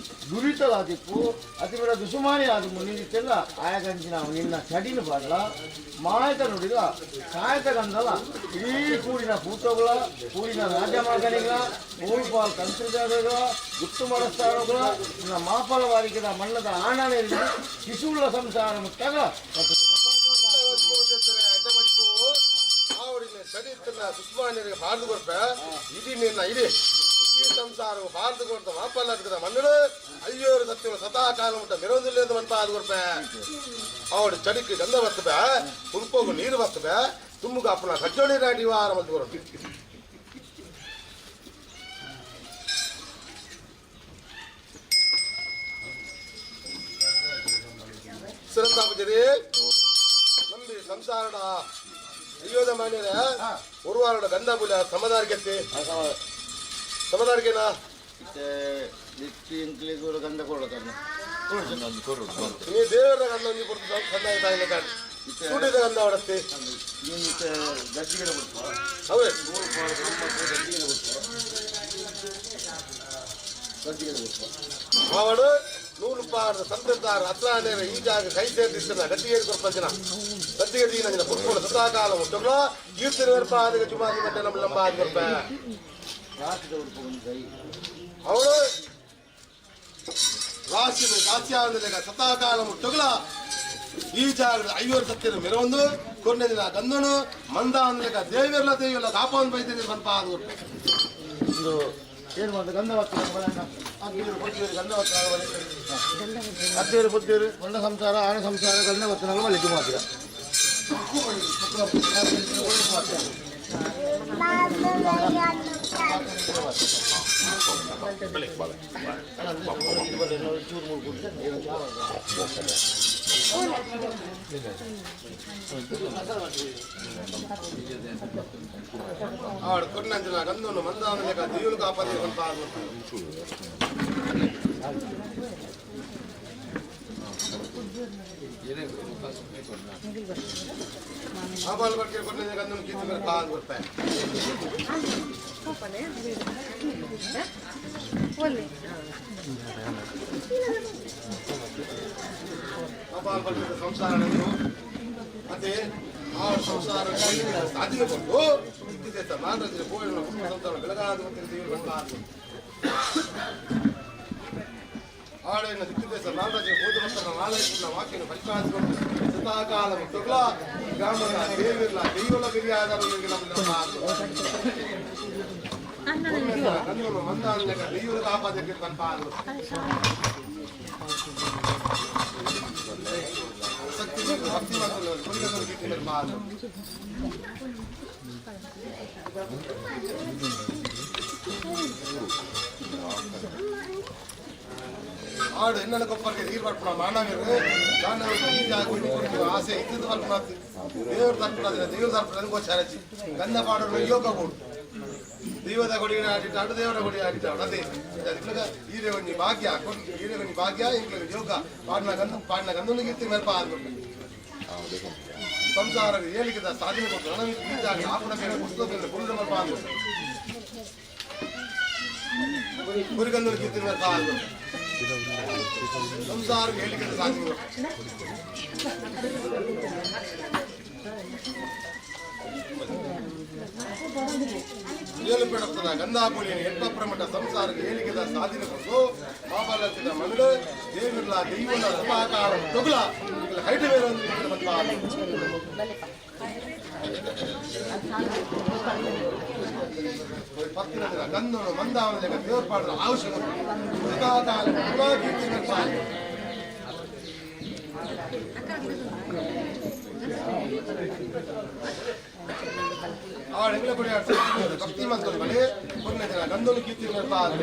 ದುರಿತಲಾದಿಪ್ಪು ಅತಿ ಬೇಡ ದುಸುಮಾನಿ ಆದ ನಿಂದಿತ್ತೆಲ್ಲ ಆಯಗಂಜಿನ ನಿನ್ನ ಚಡಿನ ಬಾಡಲ ಮಾಯತ ನುಡಿದ ಸಾಯತ ಗಂಧಲ ಇಡೀ ಕೂಡಿನ ಪೂತಗಳ ಕೂಡಿನ ರಾಜಮಾಗನಿಗಳ ಮೂಲ್ಪಾಲ್ ತಂತ್ರಜಾಗಗಳ ಗುತ್ತು ಮನಸ್ತಾರಗಳ ನಿನ್ನ ಮಾಪಲ ವಾರಿಕೆದ ಮಣ್ಣದ ಆಣನೆ ಶಿಶುವುಳ್ಳ ಸಂಸಾರ ಮುಟ್ಟಾಗ ಸುಸ್ಮಾನ್ಯರಿಗೆ ಬಾರ್ದು ಕೊರ್ಪ ಇಡೀ ನಿನ್ನ ಇಡೀ ಈ ಸಂಸಾರ ಬಾರ್ದು ಕೊಡ್ತ ಮಾಪಲ್ಲ ಮಣ್ಣು ಅಯ್ಯೋರು ಸತ್ಯಗಳು ಸದಾ ಕಾಲ ಮುಟ್ಟ ಮೆರವೊಂದಿಲ್ಲ ಅಂತ ಮನ್ಪ ಅದು ಕೊರ್ಪ ಅವಡು ಚಡಿക്ക് ಗಂಧ ಬರ್ತದೆ ಉರುಪೋಗು ನೀರು ಬರ್ತದೆ ತುಮ್ಮುಗ ಅಪ್ಪನ ಕಜ್ಜೋಳಿ ರಾಡಿ ವಾರ ಮಂತು ಕೊರಟು ಸಿರಂತಾಪಜರಿ ನಂಬಿ ಸಂಸಾರದ ಅಯ್ಯೋದ ಮಾನ್ಯರ ஒரு ವಾರದ ಗಂಧ ಪುಲ ಸಮದಾರ್ಗೆತ್ತಿ ಸಮದಾರ್ಗೆನಾ ಗಂಧ ಕೊಡೋದನ್ನ ನೀ ದೇವರ ಗಂಧ ಒಂಜಿ ಕೊಡ್ತು ಸಂದಾಯ ತಾಯಿನ ಕಾಣಿ ಸೂಟಿದ ಗಂಧ ಅವಡತ್ತಿ ಗದ್ದಿಗೆ ಕೊಡ್ತು ಅವೇ ಗದ್ದಿಗೆ ಕೊಡ್ತು ಅವಡು ನೂರು ಪಾರ್ದ ಸಂತತಾರ ಅತ್ರಾನೇರ ಈ ಜಾಗ ಕೈ ಸೇರ್ದಿಸ್ತಾನ ಗದ್ದಿಗೆ ಕೊರ್ಪಂಚನ ಗದ್ದಿಗೆ ದೀನ ಕೊರ್ಪೋಡು ಸದಾ ಕಾಲ ಮುಟ್ಟಗ್ಲ ಈರ್ತಿನ ವರ್ಪ ಆದಿಗ ಜುಮಾದಿ ಮಟ್ಟ ನಮ್ಮ ಲಂಬ ಆದಿ ಕೊರ್ಪ ರಾಸಿದ ಉಡುಪು ಒಂದು ಕೈ ಅವಳು ರಾಶಿ ರಾಶಿ ಆದಲೆಗ ಸದಾ ಕಾಲ ಮುಟ್ಟಗ್ಲ ಈ ಜಾಗದ ಐವರು ಸತ್ಯನ ಮೆರವೊಂದು ಕೊರ್ನೆ ದಿನ ಗಂಧನು ಮಂದ ಅಂದ್ಲೆಕ ದೇವಿಯರ್ಲ ದೇವಿಯಲ್ಲ ಕಾಪವನ್ ಬೈತೀನಿ ಬನ್ಪ ಆದ ಕೊರ್ಪೆ ಒಂದು ಏನು ಮಾಡ್ದು ಗಂಧ ಬತ್ತೇರು ಗಂಧ ಅತ್ತೇರು ಪುತ್ತೇರು ಒಳ್ಳೆ ಸಂಸಾರ ಆಣ ಸಂಸಾರ ಗಂಧ ಬತ್ತನಾಗ ಮಲ್ಲಿಗೆ ಮಾತ್ರ ಆಡು ಕೊರ್ನಂಚಿನ ಗಂಧನು ಮಂದಾವನ ಲೆಕ್ಕ ದೈವನು ಕಾಪಾಡಿ ಆಬಾಲ್ ಬಟ್ಕೆ ಕೊರ್ನಂಚಿನ ಗಂಧನು ಕೀರ್ತಿ ಮೇಲೆ ಕಾಲು ಕೊಡ್ತಾರೆ. ಆಬಾಲ್ ಬಟ್ಕೆ ಸಂಸಾರ ಅದೇ ಆ ಸಂಸಾರ ಸಾಧನೆ ಕೊಟ್ಟು ಇದ್ದಿದ್ದೆ ಮಾನರಜನ ಕೋವಿನ ಕುಟುಂಬ ಸಂಸಾರ ಬೆಳಗಾದ ದೇವರು ಆಳೆಯನ್ನು ದಿಕ್ಕಿದ್ದೇಶ ನಾಗರಾಜನ ಬೋಧ ಮಕ್ಕಳ ನಾಲೈಕುನ ವಾಕ್ಯನ ಪರಿಪಾಲಿಸಿಕೊಂಡು ಸದಾಕಾಲ ಮುಟ್ಟುಗಳ ಗ್ರಾಮದ ದೇವಿರ್ಲ ದೈವಲ ಬಿರಿಯಾದವರಿಗೆ ನಮ್ಮ ಮಂದಾನ ದೈವದ ಕಾಪಾದಕ್ಕೆ ಕನ್ಪಾದು ಶಕ್ತಿ ಭಕ್ತಿ ಮತ್ತು ಪಾದು. ಆಡು ಎನ್ನನ ಕೊಪ್ಪರಿಗೆ ನೀರು ಬರ್ಪಣ ಮಾನವರು ಆಸೆ ಇದ್ದದ್ದು ಬರ್ಪಣ ದೇವ್ರ ತರ್ಪಣ ದೇವ್ರ ತರ್ಪಣ ಗೋಚಾರಚಿ ಗಂಧ ಪಾಡಲು ಯೋಗ ಕೊಡು ದೈವದ ಕೊಡಿ ಆಡಿಟ್ಟಾಡು ದೇವರ ಕೊಡಿ ಆಡಿಟ್ಟಾಡು ಅದೇ ಈರೆ ಒಂಜಿ ಭಾಗ್ಯ ಈರೆ ಒಂಜಿ ಭಾಗ್ಯ ಇಂಕ್ಲೆಗ್ ಯೋಗ ಪಾಡಿನ ಗಂಧ ಪಾಡಿನ ಗಂಧನಿಗೆ ಇತ್ತಿ ಮೇಲ್ಪ ಆಗ್ಬಿಟ್ಟು ಸಂಸಾರ ಏಳಿಗೆದ ಸಾಧನೆ ಕೊಟ್ಟು ರಣವಿದ್ದ ಆಪುಣ ಬೇರೆ ಪುಸ್ತಕ ಬೇರೆ ಪುರುಷ ಮಲ್ಪ ಆಗ್ಬಿಟ್ಟು ಗುರಿಗಂಧನ ಕೀರ್ತಿ ಮೇಲ್ಪ ಆಗ್ಬಿಟ್ಟು ಸಂಸಾರ ಹೇಳಿಕೆದ ಸಾಧನೆ ಕೊಟ್ಟು ಏಳು ಪೆಡತ್ತದ ಗಂಧಾಪುಳಿಯನ್ನು ಎಡ್ಪಪ್ರಮಠ ಸಂಸಾರ ಏಳಿಗೆದ ಸಾಧನೆ ಕೊಟ್ಟು ಮಾಬಲತ್ತಿದ ಮನಡು ದೇವಿರ್ಲ ದೈವನ ಸಭಾಕಾರ ತೊಗುಲ ಹೈಟ್ ಬೇರೆ ಒಂದು ಪತ್ತಿನ ದಿನ ಗಂಧನು ಮಂದಾವನ ದೇವ್ರ ಪಾಡದ ಅವಶ್ಯಕ ಸದಾಕಾಲ ಕೀರ್ತಿ ಮೇಲ್ಪಾಡು. ಆಳು ಎಂಗ್ಲ ಕೊಡಿ ಭಕ್ತಿ ಮಂತೊಂದು ಬಳಿ ಪುಣ್ಯ ದಿನ ಗಂಧನು ಕೀರ್ತಿ ಮೇಲ್ಪಾಡು.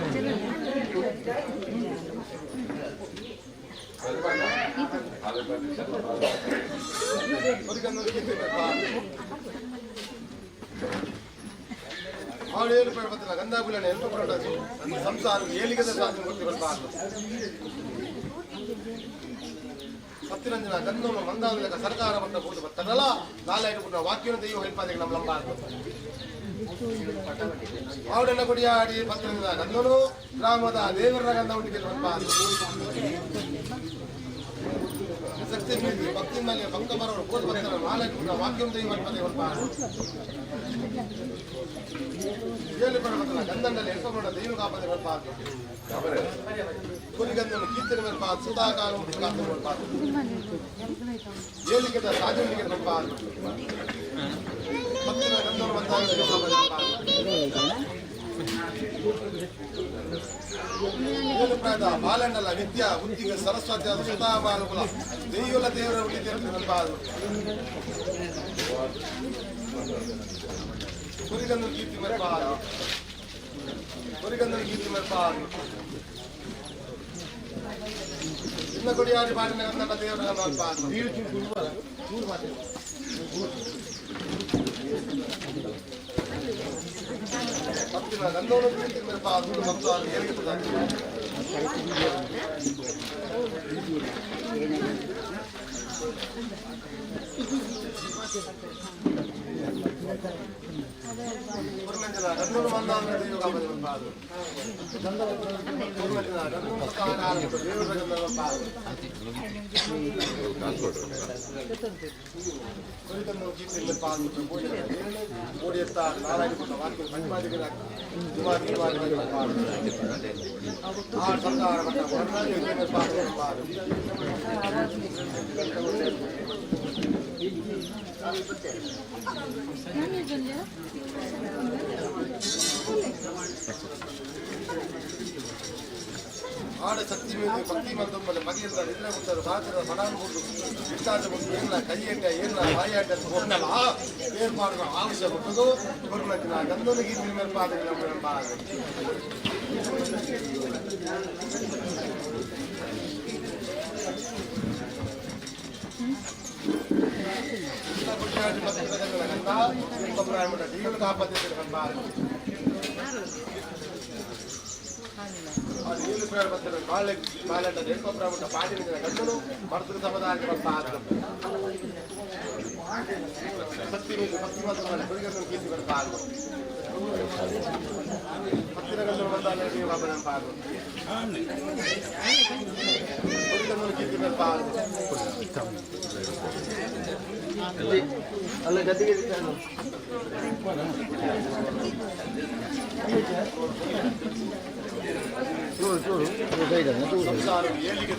ಗಂಧನು ಕೀರ್ತಿ ಮೇಲ್ಪಾಡು. ಆಳು ಏಳು ಪಡೆ ಗಂಧಾಗುಲನ ಎಲ್ಪ ಪರೋಟ ಸಂಸಾರ ಏಳಿಗೆದ ಸಾಧನೆ ಕೊಟ್ಟು ಬರ್ಬಾರ್ದು. ಸತ್ಯರಂಜನ ಗಂಧವನ್ನು ಮಂದಾದ ಸರ್ಕಾರ ಪಟ್ಟ ಪೂರ್ತಿ ಬರ್ತಾರಲ್ಲ ನಾಲ್ಕು ಪುಟ್ಟ ವಾಕ್ಯನ ದೈವ ಹೆಲ್ಪಾದಿಗೆ ನಮ್ಮ ಲಂಬ ಆವಡನ್ನ ಕೊಡಿಯಾಡಿ ಪತ್ರದಿಂದ ಗಂಧನು ಗ್ರಾಮದ ದೇವರ ಗಂಧ ಉಂಟಿಗೆ ಬರ್ಬಾರ್ದು. ಶಕ್ತಿ ಭಕ್ತಿ ಮೇಲೆ ಭಕ್ತ ಬರೋರು ಬೋಧ ಬರ್ತಾರೆ ನಾಲ್ಕು ಪುಟ್ಟ ವಾಕ್ಯನ ದೈವ ಹೆಲ್ಪಾದಿಗೆ ಬರ್ಬಾರ್ದು. ಏಳು ಪಡೆ ಗಂಧನಲ್ಲಿ ಎಲ್ಪ ಮಾಡ ದೈವ ಕಾಪದೆ ಬರ್ಬಾರ್ದು. ಕುರಿಗಂಧನು ಕೀರ್ತನೆ ಬರ್ಬಾರ್ದು. ಸುಧಾಕಾಲ ಕಾಪದೆ ಬರ್ಬಾರ್ದು. ಏಳಿಗೆದ ಸಾಧನೆಗೆ ಬರ್ಬಾರ್ದು. ಭಕ್ತಿನ ಗಂಧವನ್ನು ಬಂದಾಗ ಬರ್ಬಾರ್ದು. ಏಳು ಪ್ರಾಯದ ಬಾಲಂಡಲ ವಿದ್ಯಾ ಬುದ್ಧಿಗೆ ಸರಸ್ವತಿ ಆದ ಸುಧಾ ಬಾಲಕುಲ ದೈವಲ ದೇವರ ಉಳಿದಿರಲಿ ಬರ್ಬಾರ್ದು. ಕುರಿಗಂಧನ ಕೀರ್ತಿ ಬರ್ಬಾರ್ದು. ಕುರಿಗಂಧನ ಕೀರ್ತಿ ಬರ್ಬಾರ್ದು. ಇನ್ನ ಕೊಡಿಯಾಡಿ ಪಾಡಿನ ಗಂಧನ ದೇವರ ಬರ್ಬಾರ್ದು. ಭಕ್ತಿನ ಗಂಧವನ್ನು ಕೀರ್ತಿ ಬರ್ಬಾರ್ದು. ಮತ್ತು ಅದು ಏಳಿಗೆ ಪೂರ್ಣಂಜನ ಗಂಧನು ಮಂದಾದ ದೈವ ಕಾಪದೆ ಬರ್ಬಾರ್ದು. ಪೂರ್ಣಂಜನ ಗಂಧನು ಸದಾಕಾಲ ದೇವರ ಗಂಧ ಬರ್ಬಾರ್ದು. ಕುರಿತನ್ನು ಕೀರ್ತಿ ಬರ್ಬಾರ್ದು. ಕೋಡಿಯತ್ತ ನಾರಾಯಣ ಕೊಟ್ಟ ವಾಕ್ಯ ಪಂಚಮಾದಿಗಳ ಯುವಾದಿ ಯುವಾದಿ ಬರ್ಬಾರ್ದು. ಆ ಸರ್ಕಾರ ಮಟ್ಟ ವರ್ಣಾದಿ ಬರ್ಬಾರ್ದು. ಆಡ ಶಕ್ತಿ ಮೇಲೆ ಭಕ್ತಿ ಮಂತೊಮ್ಮಲೆ ಮಗಿಯಿಂದ ನಿದ್ರೆ ಕೊಡ್ತಾರೆ ಬಾತರ ಬಡಾನ್ ಕೊಟ್ಟು ಇಷ್ಟಾದ ಕೊಟ್ಟು ಏನ ಕೈಯೆಟ್ಟ ಏನ ಬಾಯಾಟ ಕೊಟ್ಟಲ್ಲ ಏರ್ಪಾಡಿನ ಆವಶ್ಯ ಕೊಟ್ಟದು ಕೊರ್ನಂಚಿನ ಗಂಧನಿಗೆ ಮೇಲ್ಪಾದ ಅಲ್ಲ ಗದ್ದಿಗೆ ಸಂಸಾರ ಏಳಿಗೆ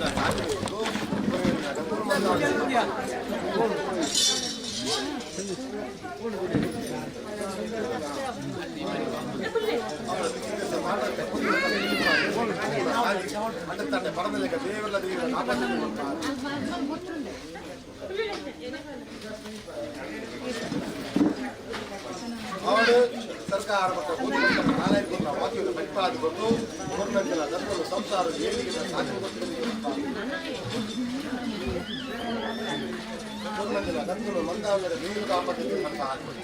ದೇವರ ದೇವರ ಅವಳು ಸರ್ಕಾರ ಮತ್ತು ವಾಕ್ಯವನ್ನು ಪರಿಪಾದ ಕೊಟ್ಟು ಕೊರ್ನಂತಿನ ಧರ್ಮನು ಸಂಸಾರ ಏಳಿಗೆ ಸಾಧನೆ ಕೊರ್ನಂತಿನ ಧರ್ಮನು ಮಂದಾವರ ನೀರು ಕಾಪಾಡಿದ ಅಂತ ಹಾಕ್ಬೋದು.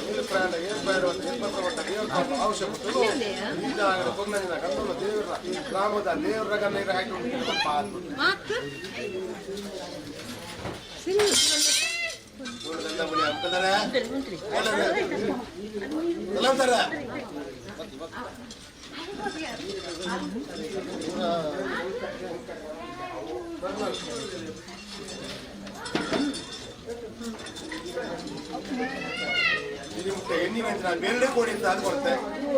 ನೀರು ಪ್ರಯಾಣ ಏಳು ಪ್ರಯಾಣ ಏರ್ಪಟ್ಟ ಅವಶ್ಯ ಕೊಟ್ಟರು ಕೊರ್ನಂಜಿನ ಗಂಧನು ದೇವರ ಗ್ರಾಮದ ದೇವರ ಗನ್ನ ಹಾಕಿ ಎಣ್ಣೆ ಮೆಂಚಿನ ಬೇರೆ ಕೋಡಿ ಅಂತ ಅದು ಕೊಡುತ್ತೆ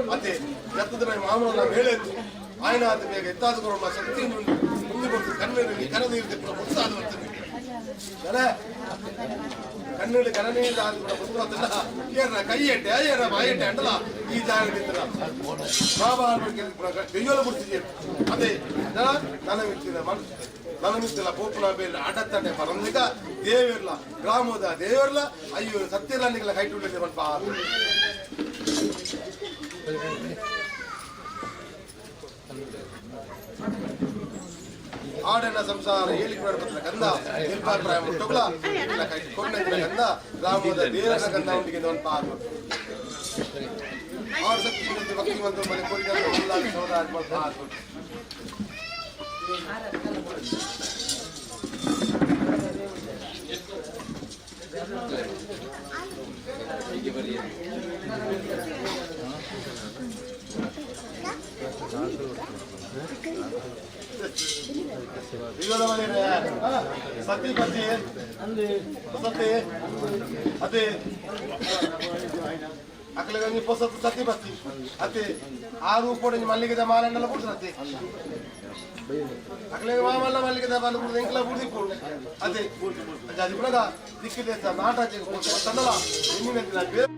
ಮತ್ತೆ ಎತ್ತದ ಮೇಲೆ ಮಾಮೂಲ ಮೇಲೆ ಎತ್ತು ಆಯ್ನ ಆದ ಬೇಗ ಎತ್ತಾದ ಕೊಡೋಣ ಶಕ್ತಿ ಮುಂದೆ ಕೊಡ್ತು ಕಣ್ಣಲ್ಲಿ ಕನದು ಇರುತ್ತೆ ಹೊಸ ಅದು ಬರ್ತದೆ ಕಣ್ಣಲ್ಲಿ ಕನನೀರು ಆದ ಕೂಡ ಬರ್ತಲ್ಲ ಏನ ಕೈ ಎಟ್ಟೆ ಏನ ಬಾಯಿ ಎಟ್ಟೆ ಅಂಟಲ್ಲ ಈ ಜಾಗ ಬಾಬಾ ದೆಯ್ಯೋಲ ಬಿಡ್ತಿದ್ದೆ ಅದೇ ನನಮಿತ್ತಿನ ನನಮಿತ್ತಿಲ್ಲ ಪೋಪುನ ಬೇರೆ ಆಟತ್ತಂಡೆ ಪರಂದಿಗ ದೇವಿರ್ಲ ಗ್ರಾಮದ ದೇವರ್ಲ ಅಯ್ಯೋ ಸತ್ಯಲ್ಲ ನಿಗಲ ಕೈಟುಳ್ಳಿದೆ ಸ್ವಲ್ಪ ಆಡನ ಸಂಸಾರ ಏಳಿಗೆ ಬರ್ತದೆ ಗಂಧ ನಿರ್ಪಾಪ್ರಾಯ ಮುಟ್ಟುಗಳ ಕೊಣ್ಣಂತಿನ ಗಂಧ ಗ್ರಾಮದ ದೇವರ ಗಂಧ ಉಂಟಿಗೆ ಒಂದು ಪಾರು ಆರು ಸತ್ಯ ಭಕ್ತಿ ಬಂತು ಮನೆ ಕೋರಿಕೆ ಸೋದಾರ ಸತಿ ಪತಿ ಸತಿ ಅದೇ ಅಕಲಗಂಜಿ ಪೊಸತ್ತು ಸತಿ ಬತ್ತಿ ಅತ್ತೆ ಆರು ಪೊಡಿ ಮಲ್ಲಿಗೆದ ಮಾಲೆಂಡಲ ಕೊಡ್ತದೆ ಅಕಲೆಗೆ ಮಾಮಲ್ಲ ಮಲ್ಲಿಗೆದ ಮಾಲೆ ಕೊಡುದು ಎಂಕಲ ಬುಡ್ದಿ ಕೊಡು ಅದೇ ಅದು ಕೂಡ ದಿಕ್ಕಿದೆ ನಾಟ ತಂದಲ ಎಣ್ಣೆ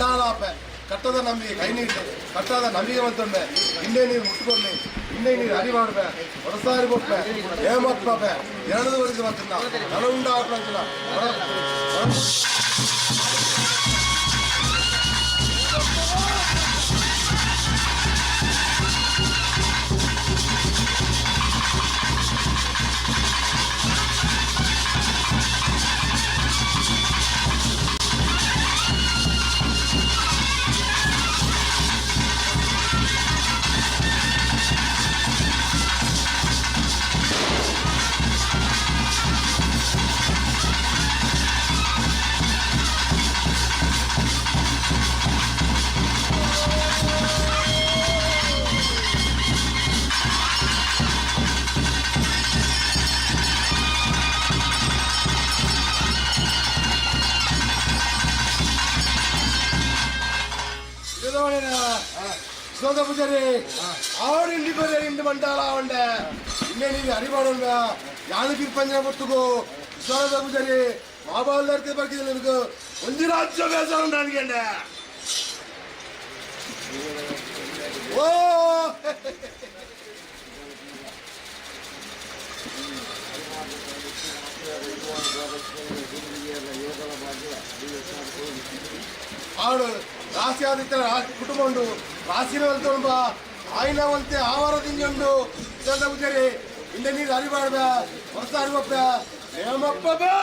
ಮಂಡಾಲಾಪೆ ಕಟ್ಟದ ನಂಬಿಕೆ ಕೈ ನೀಡಿದೆ ಕಟ್ಟದ ನಂಬಿಕೆ ಮಂತೊಂಡೆ ಹಿಂದೆ ನೀರು ಮುಟ್ಟುಕೊಡ್ಲಿ ಹಿಂದೆ ನೀರು ಅರಿ ಮಾಡ್ಬೆ ಹೊರಸಾರಿ ಕೊಟ್ಟೆ ಏಮಪ್ಪೆ ಎರಡು ವರ್ಷ ಮಂತನ್ನ ನನ ಉಂಡ ಆಪಣಂಚಿನ ಸೋದ ಪೂಜಾರಿ ಆಡು ಇಂಡಿ ಬರ್ರಿ ಇಂಡಿ ಮಂಡಾಲ ಅವಂಡೆ ಇನ್ನೇ ನೀನು ಅರಿವಾಡಲ್ಲ ಯಾರು ಕಿರ್ಪಂಜನ ಗೊತ್ತುಗೋ ಸೋದ ಪೂಜಾರಿ ಮಾಬಾಲ್ದಾರ್ಕೆ ಬರ್ಕಿಲ್ಲ ನಿನಗೆ ಒಂದು ರಾಜ್ಯ ಬೇಸರ ನನಗೆ ಓ ಆಡು ರಾಶಿ ಆದಿತ್ಯ ಕುಟುಂಬ ಉಂಡು ರಾಶಿನ వెళ్తుంబా ఆయన వంతే ఆవార దింజుండు చంద్ర ಪೂಜಾರಿ ಇಂದ ನೀರು ಅರಿಬಾರ್ದ ಹೊಸ ಅರಿವಪ್ಪ ಹೇಮಪ್ಪ ಬಾ.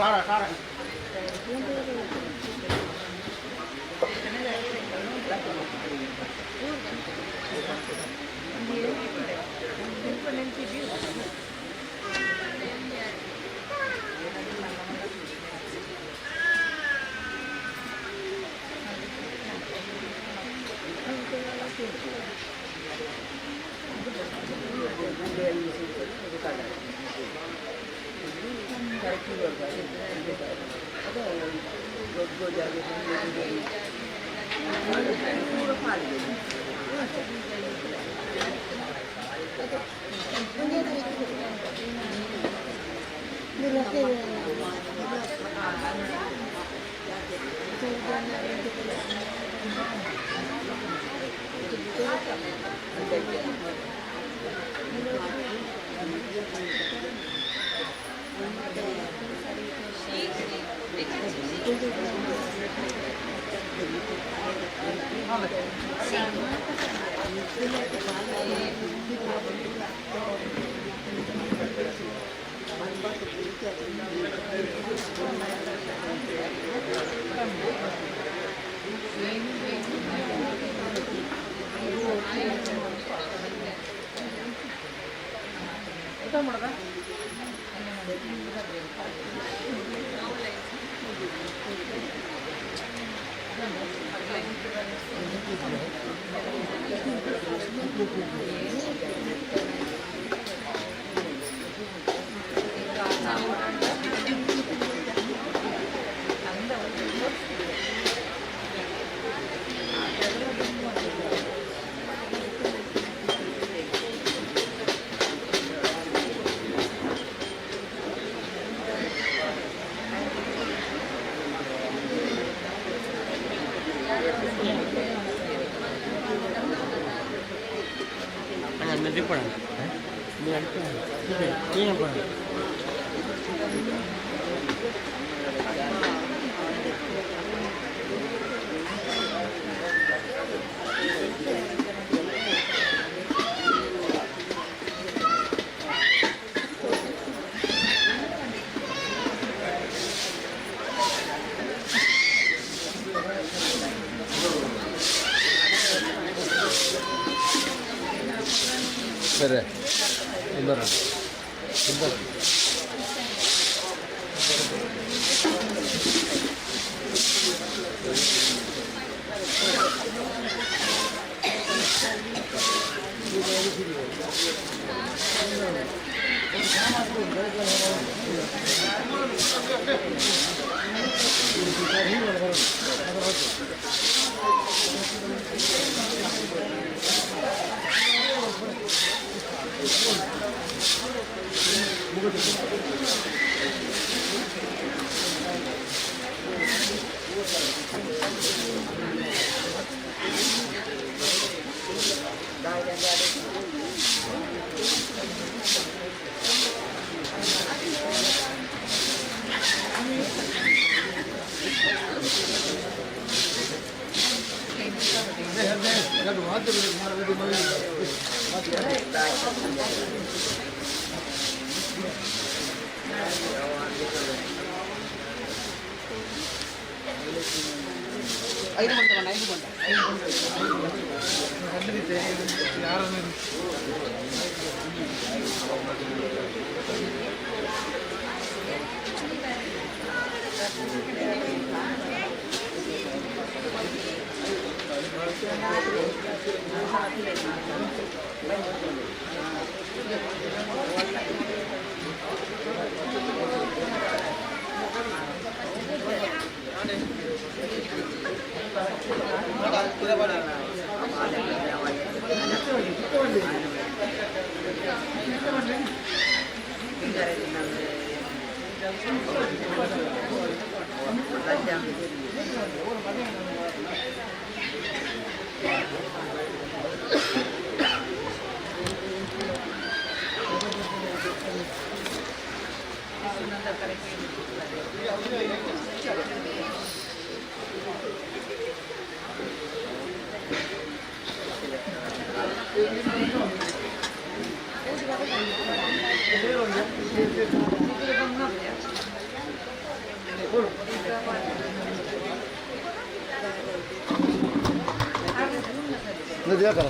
ಟಾರ ಟಾರ. ಸರಿ ಇಂದರ ಇಂದರ. ದಿವಾಕರ.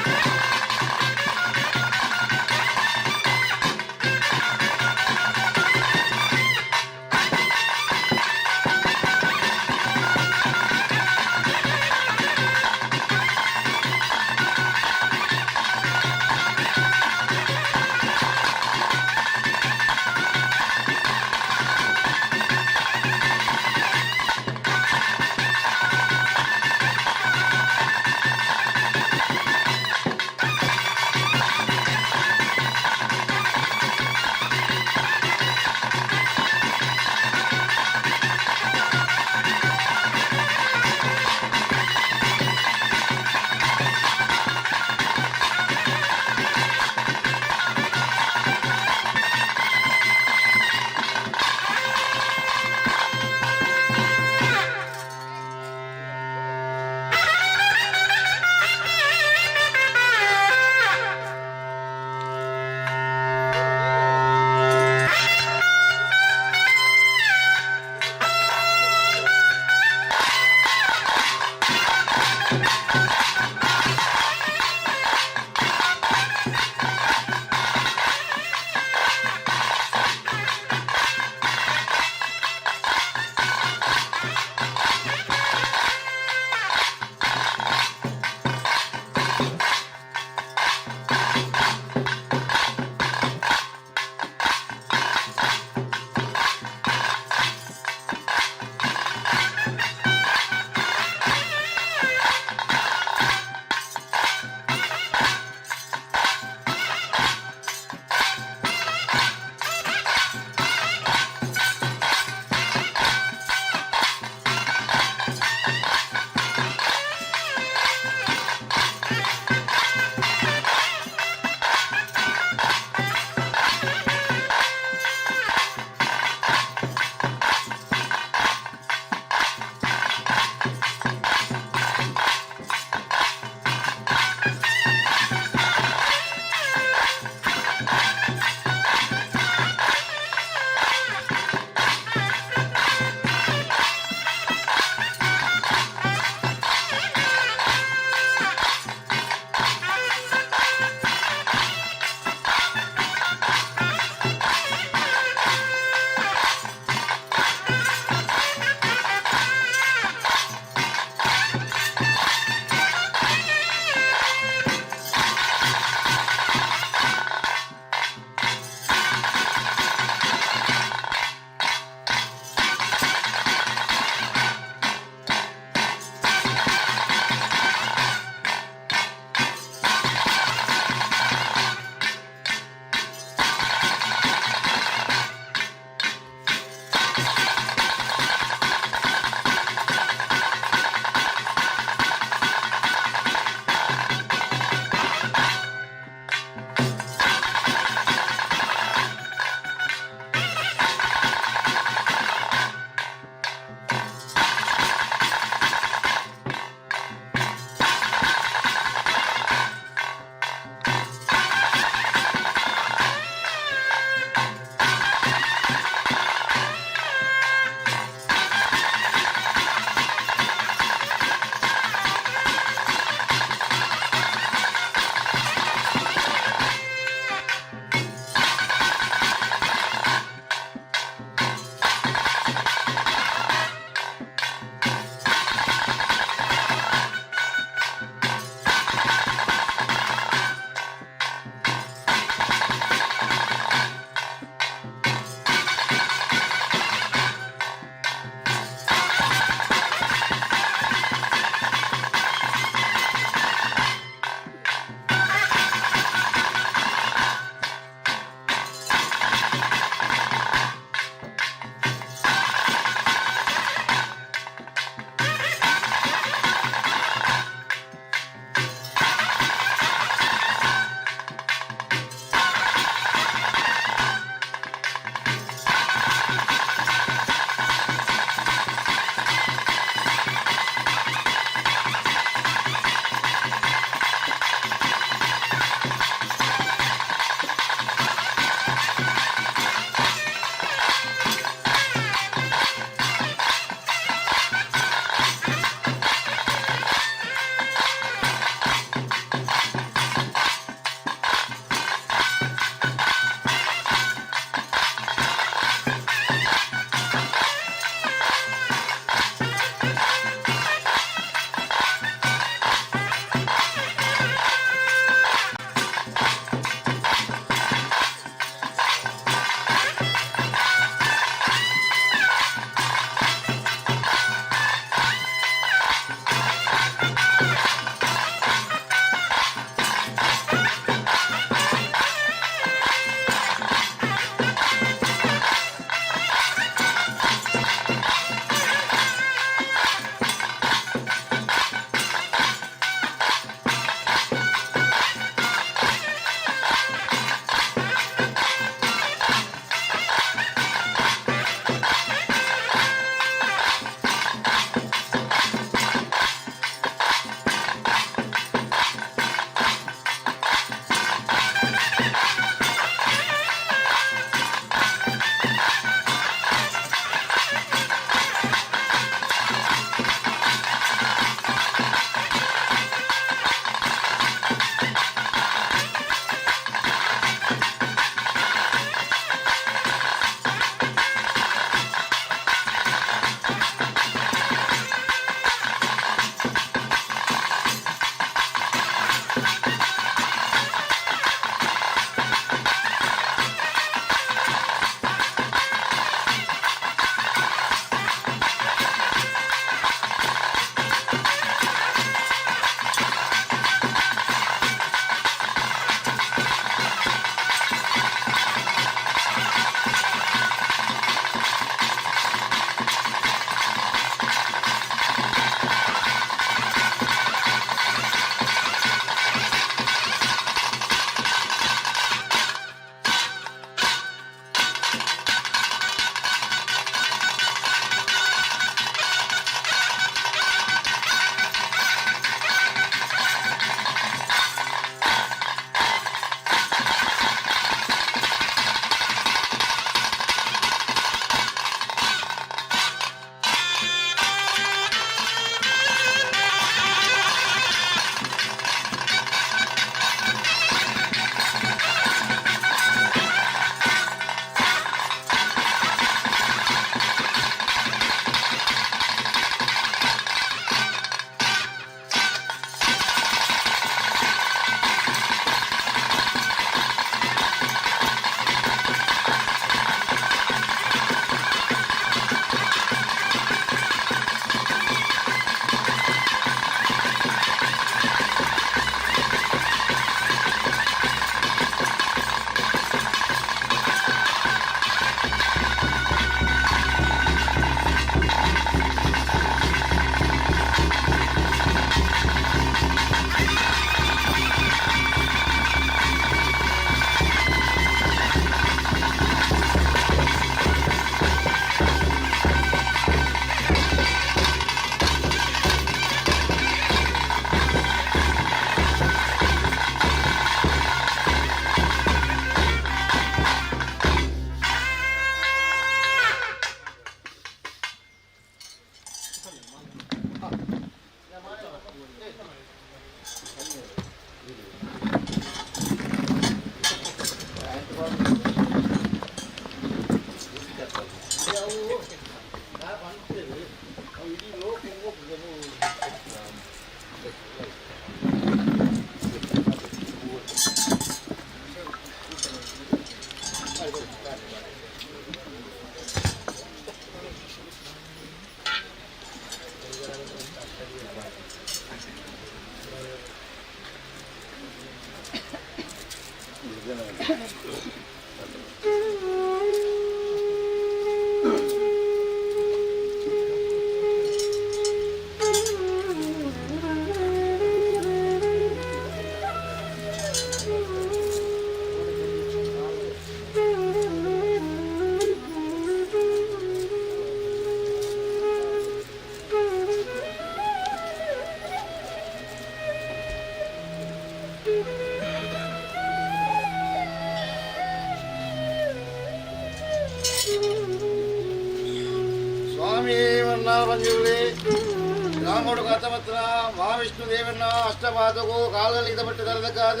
ರಾಮೋಡು ಕಾತಪತ್ರ ಮಹಾವಿಷ್ಣು ದೇವನ ಅಷ್ಟಪಾದಕು ಕಾಲದಲ್ಲಿ ಪಟ್ಟು ತರದಕ್ಕಾದ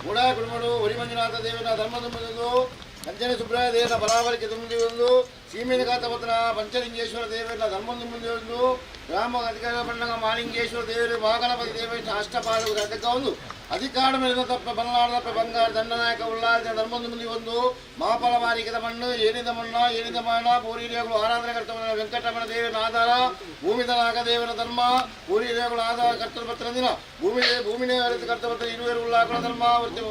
ಮುಡಾ ಕುಡುಮಡು ಒರಿಮಂಜುನಾಥ ದೇವನ ಧರ್ಮದುಂಬುದು ಅಂಜನೆ ಸುಬ್ರಾಯ ದೇವನ ಬರಾಬರಿಕೆ ತುಂಬಿದು ಸೀಮೇನ ಕಾತಪತ್ರ ಪಂಚಲಿಂಗೇಶ್ವರ ದೇವನ ಧರ್ಮದುಂಬುದು ಗ್ರಾಮ ಅಧಿಕಾರ ಬಂಡಗ ಮಾಲಿಂಗೇಶ್ವರ ದೇವರು ಮಹಾಗಣಪತಿ ದೇವನ ಅಷ್ಟಪಾದಕು ತರದಕ್ಕ ಒಂದು ಅಧಿಕಾರ ಮೇಲಿನ ತಪ್ಪ ಬಲ್ನಾಡದಪ್ಪ ಬಂಗಾರ ದಂಡನಾಯಕ ಉಲ್ಲಾಸ ಧರ್ಮದ ಒಂದು ಮಹಾಫಲ ಮಾರಿಕದ ಮಣ್ಣು ಏನಿದ ಮಣ್ಣ ಏನಿದ ಮಾಣ ಪೂರಿಗಳು ಆರಾಧನೆ ಕರ್ತವ್ಯ ವೆಂಕಟರಮಣ ದೇವನ ಆಧಾರ ಭೂಮಿದ ನಾಗದೇವನ ಧರ್ಮ ಪೂರಿಗಳು ಆಧಾರ ಕರ್ತವ್ಯ ಪತ್ರ ದಿನ ಭೂಮಿ ಭೂಮಿನೇ ಅರಿತು ಕರ್ತವ್ಯ ಇರುವರು ಉಲ್ಲಾಕುಲ ಧರ್ಮ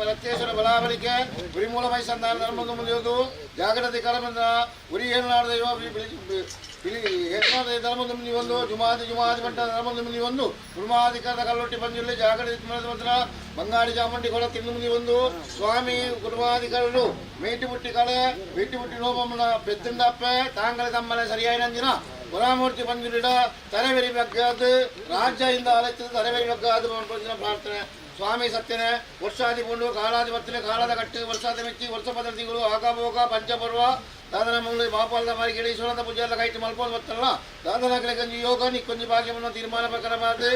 ರತ್ನೇಶ್ವರ ಬಲಾಬಲಿಕೆ ಗುರಿಮೂಲ ಮೈಸಂಧಾನ ಧರ್ಮದ ಮುಂದಿರುವುದು ಜಾಗೃತಿ ಕರಮಂದ್ರ ಗುರಿ ಏನಾಡ ದೈವ ಬಿಳಿ ಧರ್ಮದ ಮುಂದೆ ಒಂದು ಜುಮಾದಿ ಜುಮಾದಿ ಮಂಟ ಧರ್ಮದ ಮುಂದೆ ಒಂದು ಕುರ್ಮಾಧಿಕಾರದ ಕಲ್ಲೊಟ್ಟಿ ಬಂದಿರಲಿ ಜಾಗೃತಿ ಮಾತ್ರ ಬಂಗಾಡಿ ಚಾಮುಂಡಿ ಕೊಳ ತಿಂದು ಮುಂದೆ ಒಂದು ಸ್ವಾಮಿ ಕುರ್ಮಾಧಿಕಾರರು ಮೇಟಿ ಬುಟ್ಟಿ ಕಳೆ ಮೇಟಿ ಬುಟ್ಟಿ ನೋಬಮ್ಮನ ಪೆದ್ದಿಂಡಪ್ಪೆ ತಾಂಗಳೆ ತಮ್ಮನೆ ಸರಿಯಾಯಿನಂದಿನ ಪುರಾಮೂರ್ತಿ ಬಂದಿರಿಡ ತಲೆವೆರಿ ಬಗ್ಗಾದು ರಾಜ್ಯ ಇಂದ ಅಲೆತ್ತಿದ ತಲೆವೆರಿ ಬಗ್ಗಾದು ಪ್ರಾರ್ಥನೆ. ಸ್ವಾಮಿ ಸತ್ಯನೇ ವರ್ಷಾದಿ ಪುಂಡು ಕಾಲಾದಿ ಬರ್ತನೆ ಕಾಲದ ಕಟ್ಟು ವರ್ಷಾದ ಮೆಚ್ಚಿ ವರ್ಷ ಪದ್ಧತಿಗಳು ಆಗಾಭೋಗ ಪಂಚಪರ್ವ ದಾದನ ಮಂಗಳ ಮಾಪಾಲದ ಮಾರಿಕೆಳಿ ಈಶ್ವರದ ಪೂಜೆ ಎಲ್ಲ ಕೈಟ್ ಮಲ್ಪೋದು ಬರ್ತಲ್ಲ ದಾದನ ಕಂಜಿ ಯೋಗ ನಿಕ್ಕೊಂಜಿ ಭಾಗ್ಯವನ್ನು ತೀರ್ಮಾನ ಪ್ರಕಾರ ಮಾತು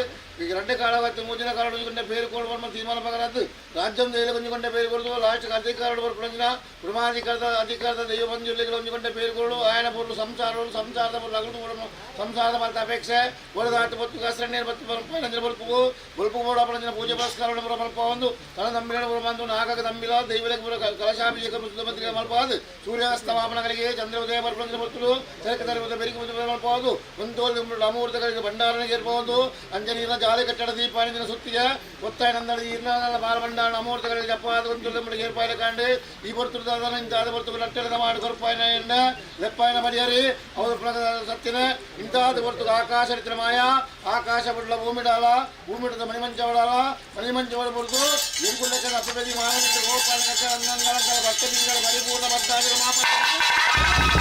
ಈಗ ரெண்டு ಕಾಲ ಮೂಜಿನ ಕಾಲ ಒಂಜಿ పేరు కోల్పోవడం ತೀರ್ಮಾನ ಪ್ರಕಾರ ಅದು ರಾಜ್ಯಂ ದೇಲ ಒಂಜಿ పేరు ಕೊಡುದು ಲಾಸ್ಟ್ ಅಧಿಕಾರ ಬರ್ಪುಂಜಿನ ಕುಟುಂಬಾಧಿಕಾರದ ಅಧಿಕಾರದ ದೈವ ಬಂಜುರ್ಲಿಗಳ ಒಂಜಿ పేరు ಕೊಡು ఆయన ಪೊರ್ಲು ಸಂಸಾರಗಳು ಸಂಸಾರದ ಪೊರ್ಲು ಅಗಲು ಸಂಸಾರದ ಮಲ್ತ ಅಪೇಕ್ಷೆ ಒಳದಾಟ ಬೊತ್ತು ಕಸರಣ್ಣೀರು ಬತ್ತು ಬಲ್ಪು ಬಲ್ಪು ಬಲ್ಪು ಬೋಡಪಣಂಜಿನ ಪೂಜೆ ಪುರಸ್ಕಾರ ಮಲ್ಪ ಒಂದು ತನ ನಂಬಿಗಳ ಬಂದು ನಾಗಕ ನಂಬಿಲ ದೈವಕ್ಕೆ ಪುರ ಕಲಶಾಭಿಷೇಕ ಮುಖ್ಯಮಂತ್ರಿ ಮಲ್ಪದು ಸೂರ್ಯಾಸ್ತಮಾಪನಗಳಿಗೆ ಚಂದ್ರೋದಯ ಬರ್ಪಣಂಜಿನ ಬರ್ತಲು ಚರಕ ತರಬದ ಬೆರಿಕೆ ಮಲ್ಪದು ಒಂದು ಅಮೂರ್ತಗಳಿಗೆ ಭಂಡಾರನಿಗೆ ಇರಬಹುದು ಅಂಜನೀರ ಜಾಲಿ ಕಟ್ಟಡ ದೀಪಾನಿದಿನ ಸುತ್ತಿಗೆ ಒತ್ತಾಯ ನಂದಳಿ ಇರ್ನಾದ ಬಾಲಭಂಡಾರ ಅಮೂರ್ತಗಳಿಗೆ ಜಪ್ಪಾದ ಒಂದು ಏರ್ಪಾಯಲ ಕಾಂಡು ಈ ಬರ್ತುದಾದ ಇಂತಾದ ಬರ್ತು ನಟ್ಟೆದ ಮಾಡಿ ಕೊರಪಾಯನ ಎಣ್ಣೆ ಲೆಪ್ಪಾಯನ ಮಡಿಯರಿ ಅವರು ಸತ್ಯನ ಇಂತಾದ ಬರ್ತು ಆಕಾಶ ರಿತ್ರ ಮಾಯ ಆಕಾಶ ಬುಡ್ಲ ಭೂಮಿಡಾಲ ಭೂಮಿಡದ ಮಣಿಮಂಚವಡಾಲ ಮಣಿಮಂಚವಡ ಬರ್ತು ಇರುಕುಳ್ಳಕ್ಕೆ ಅಪ್ಪಬೆದಿ ಮಾನವ ಗೋಪಾಲ ಅನ್ನಂಗಳ ಭಕ್ತ ಬೀಜಗಳ ಪರಿಪೂರ್ಣ ಬದ್ಧಾದಿಗಳ ಮಾಪ.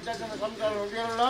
ಇಂಚ ಸಂಸಾರ ಉಂಡಿರಲ್ಲ.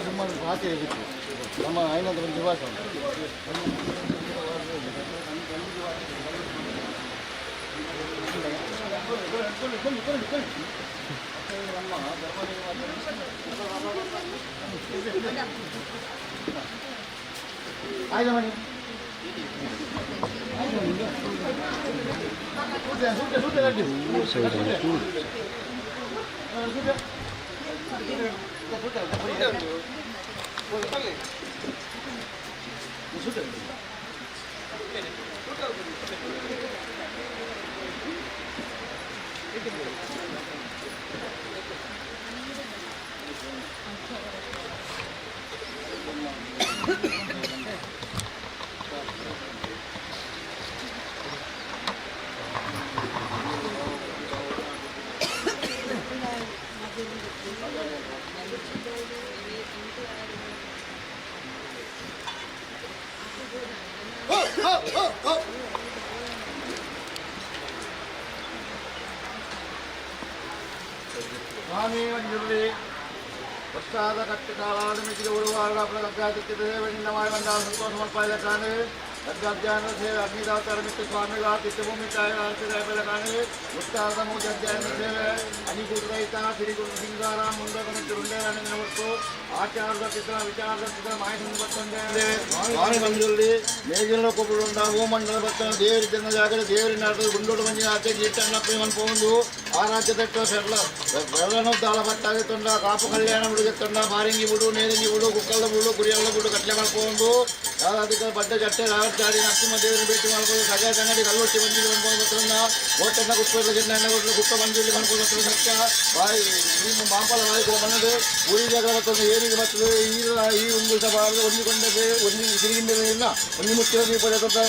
ಸುಮಾರು ಆಚೆ ಇತ್ತು ನಮ್ಮ ಐನಂದ ಒಂದು ನಿವಾಸ ಆಯ್ತು ಮಣಿ ಸ್ವಾಮಿ ಮಂಜುರ್ಲಿ ವರ್ಷಾದ ಕಟ್ಟು ಕಾಲಾದ ಮಿತಿಗೆ ಉಳುವಾರ ದೇವನಿಂದ ಮಾಡಿ ಬಂದ ಸಂತೋಷ ಮಲ್ಪಾಯ ಕಾಣೆ ಗದ್ಗಾಧ್ಯಾನ ಸೇವೆ ಅಗ್ನಿದಾತರ ಮಿತ್ರ ಸ್ವಾಮಿಗಳ ತಿಟ್ಟಭೂಮಿ ತಾಯಿಗಳ ಆರ್ತಿದ ಕಾಣೆ ಉತ್ತಾರದ ಮೂಜ ಅಧ್ಯಯನ ಸೇವೆ ಅನಿಗೂಟ ರಹಿತ ಸಿರಿಗುರು ಸಿಂಗಾರ ಮುಂದಕ ಮಿತ್ರ ಉಂಡೆ ಒಟ್ಟು ಆಚಾರದ ಚಿತ್ರ ವಿಚಾರದ ಚಿತ್ರ ಮಾಹಿತಿ ಬರ್ತಂದೆ ಸ್ವಾಮಿ ಮಂಜುರ್ಲಿ ಮೇಗಿನ ಕೊಬ್ಬುಂಡ ಹೂಮಂಡಲ ಬರ್ತನ ದೇವರಿ ಜನ ಜಾಗರ ದೇವರಿ ನಾಟದ ಗುಂಡೋಡು ಮಂಜಿನ ಆಚೆ ಗೀಟಣ್ಣ ಪ್ರೇಮನ್ ಪೋಂದು ಆ ರಾಜ್ಯದಟ್ಟ ಸೆರ್ಲ ಬೆಳ್ಳನು ದಾಳ ಪಟ್ಟಾಗೆ ತೊಂಡ ಕಾಪು ಕಲ್ಯಾಣ ಬಿಡುಗೆ ತೊಂಡ ಮಾರಿಂಗಿ ಬಿಡು ನೇರಿಂಗಿ ಬಿಡು ಕುಕ್ಕಲ್ದ ಬಿಡು ಕುರಿಯಲ್ಲ ಬಿಡು ಕಟ್ಲೆ ಮಾಡ್ಕೊಂಡು ಯಾವ್ದಾದಕ್ಕೆ ಬಡ್ಡ ಜಟ್ಟೆ ರಾವತ್ತಾಡಿ ನರಸಿಂಹ ದೇವರನ್ನ ಭೇಟಿ ಮಾಡ್ಬೋದು ಸಜಾ ತಂಗಡಿ ಕಲ್ಲೊಟ್ಟಿ ಬಂದಿದ್ದು ಅನ್ಬೋದು ಬರ್ತನ್ನ ಓಟನ್ನ ಕುಪ್ಪೆಲ್ಲ ಚೆನ್ನ ಕೊಟ್ಟಲು ಕುಪ್ಪ ಮಂಜುಳ್ಳಿ ಮಾಡ್ಬೋದು ಬರ್ತದೆ ಸತ್ಯ ಬಾಯಿ ನಿಮ್ಮ ಮಾಂಪಲ ಬಾಯಿ ಮನ್ನದು ಊರಿ ಜಾಗ ಬರ್ತದೆ ಏನಿಗೆ ಬರ್ತದೆ ಈ ಈ ಉಂಗುಳ ಬಾರದು ಒಂದಿಕೊಂಡದೆ ಒಂದಿ ಸಿರಿಗಿಂದ ಒಂದಿ ಮುಚ್ಚಿನ ದೀಪ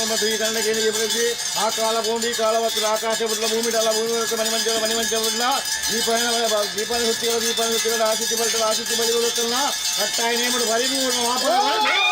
ಮತ್ತು ಈ ಕನ್ನಡ ಏನಿಗೆ ಬರೆಸಿ ಆ ಕಾಲ ಭೂಮಿ ಕಾಲ ಬರ್ತದೆ ಆಕಾಶ ಬಿಡಲ ಭೂಮಿ ಡಲ ಭೂಮಿ ಬರ್ತದೆ ಮನೆ ಮಂಚ ಮನೆ ಮಂಚ ಬಿಡಲ ದೀಪಾಯನ ದೀಪಾನ ಸುತ್ತಿಗಳ ದೀಪಾನ ಸುತ್ತಿಗಳ ಆಸಿತಿ ಬರ್ತದೆ ಆಸಿತಿ ಬಳಿ ಬರುತ್ತಲ್ಲ ಕಟ್ಟಾಯ ನೇಮಡು ಪರಿಪೂರ್ಣ ವಾಪನ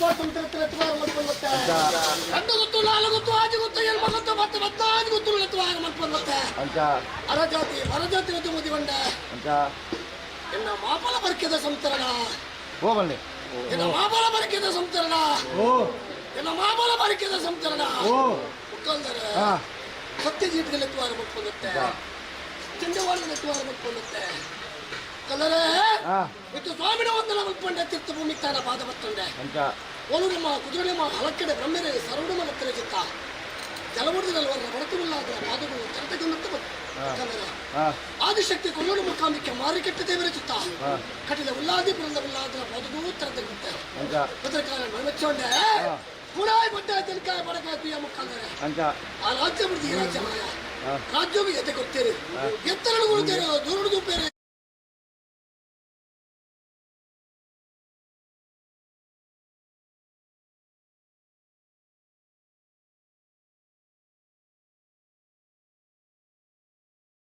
ಸಂತರತ್ವಾರ ಮಲ್ಪೊಂದತ್ತೆ. రెండు గుత్తు, నాలుగు గుత్తు, ఆజు గుత్తు, ఎల్మ గుత్తు, పತ್ತು పద్నాలుగు గుత్తులు ఎత్తువార ಮಲ್ಪೊಂದತ್ತೆ. ಅಂಚ. ಅರಜಾತಿ ಮರಜಾತಿ ಮುದಿ ಬಂಡೆ. ಅಂಚ. ಎನ್ನ ಮಾಪಲ ಬರ್ಕೆದ ಸಂತರಣ. ಓ ಬನ್ನಿ. ಎನ್ನ ಮಾಪಲ ಬರ್ಕೆದ ಸಂತರಣ. ಓ. ಎನ್ನ ಮಾಪಲ ಬರ್ಕೆದ ಸಂತರಣ. ಓ. ಮುಕ್ಕಲ್ದರೆ. ಹಾ. ಸತ್ಯ ಜೀಟದಲ್ಲಿ ಎತ್ತುವಾರ ಮಲ್ಪೊಂದತ್ತೆ, ಚಂಡವಾಳದ ಎತ್ತುವಾರ ಮಲ್ಪೊಂದತ್ತೆ ಕಲರೇ. ಹಾ. ಇತ್ತು ಸ್ವಾಮಿನ ಒಂದನ ಮಲ್ಪೊಂಡೆ, ತೀರ್ಥ ಭೂಮಿ ತಾನ ಪಾದ ಬತ್ತಂಡೆ. ಅಂಚ. ಓಲುರಮ್ಮ ಕುದುರೆಮ್ಮ ಹಲಕ್ಕಡೆ ಬ್ರಹ್ಮರೇ ಸರವಣಮ ನತ್ತರೆ ಚಿತ್ತ ಜಲಮುಡಿದಲ್ವರ ಬಡತುಮಿಲ್ಲಾದ ಪಾದಗಳು ಚರಟೆಗೊಂಡತ್ತ ಕಲರೆ. ಹಾ. ಆದಿಶಕ್ತಿ ಕೊಲ್ಲೂರು ಮುಖಾಮಿಕ್ಕೆ ಮಾರಿಕೆಟ್ಟ ದೇವರ ಚಿತ್ತ ಕಟಿಲ ಉಲ್ಲಾದಿ ಪುರಂದ ಉಲ್ಲಾದರ ಪಾದಗೂ ತರತೆಗುತ್ತೆ. ಅಂಚ. ಭದ್ರಕಾಲ ಮಣಮೆಚ್ಚೊಂಡೆ ಪುಡಾಯ್ ಬಡ್ಡ ತೆನಕಾಯ ಬಡಕಾಯ ತುಯ್ಯ ಮುಕ್ಕಂದರೆ. ಅಂಚ. ಆ ರಾಜ್ಯ ಬಿಡ್ದು ಈ ರಾಜ್ಯ ಮಾಯ ರಾಜ್ಯವು ಎದೆ ಕೊಡ್ತೇನೆ, ಎತ್ತರಡು ಗುರುತೇರು ದೂರುಡು ದೂಪೇರು.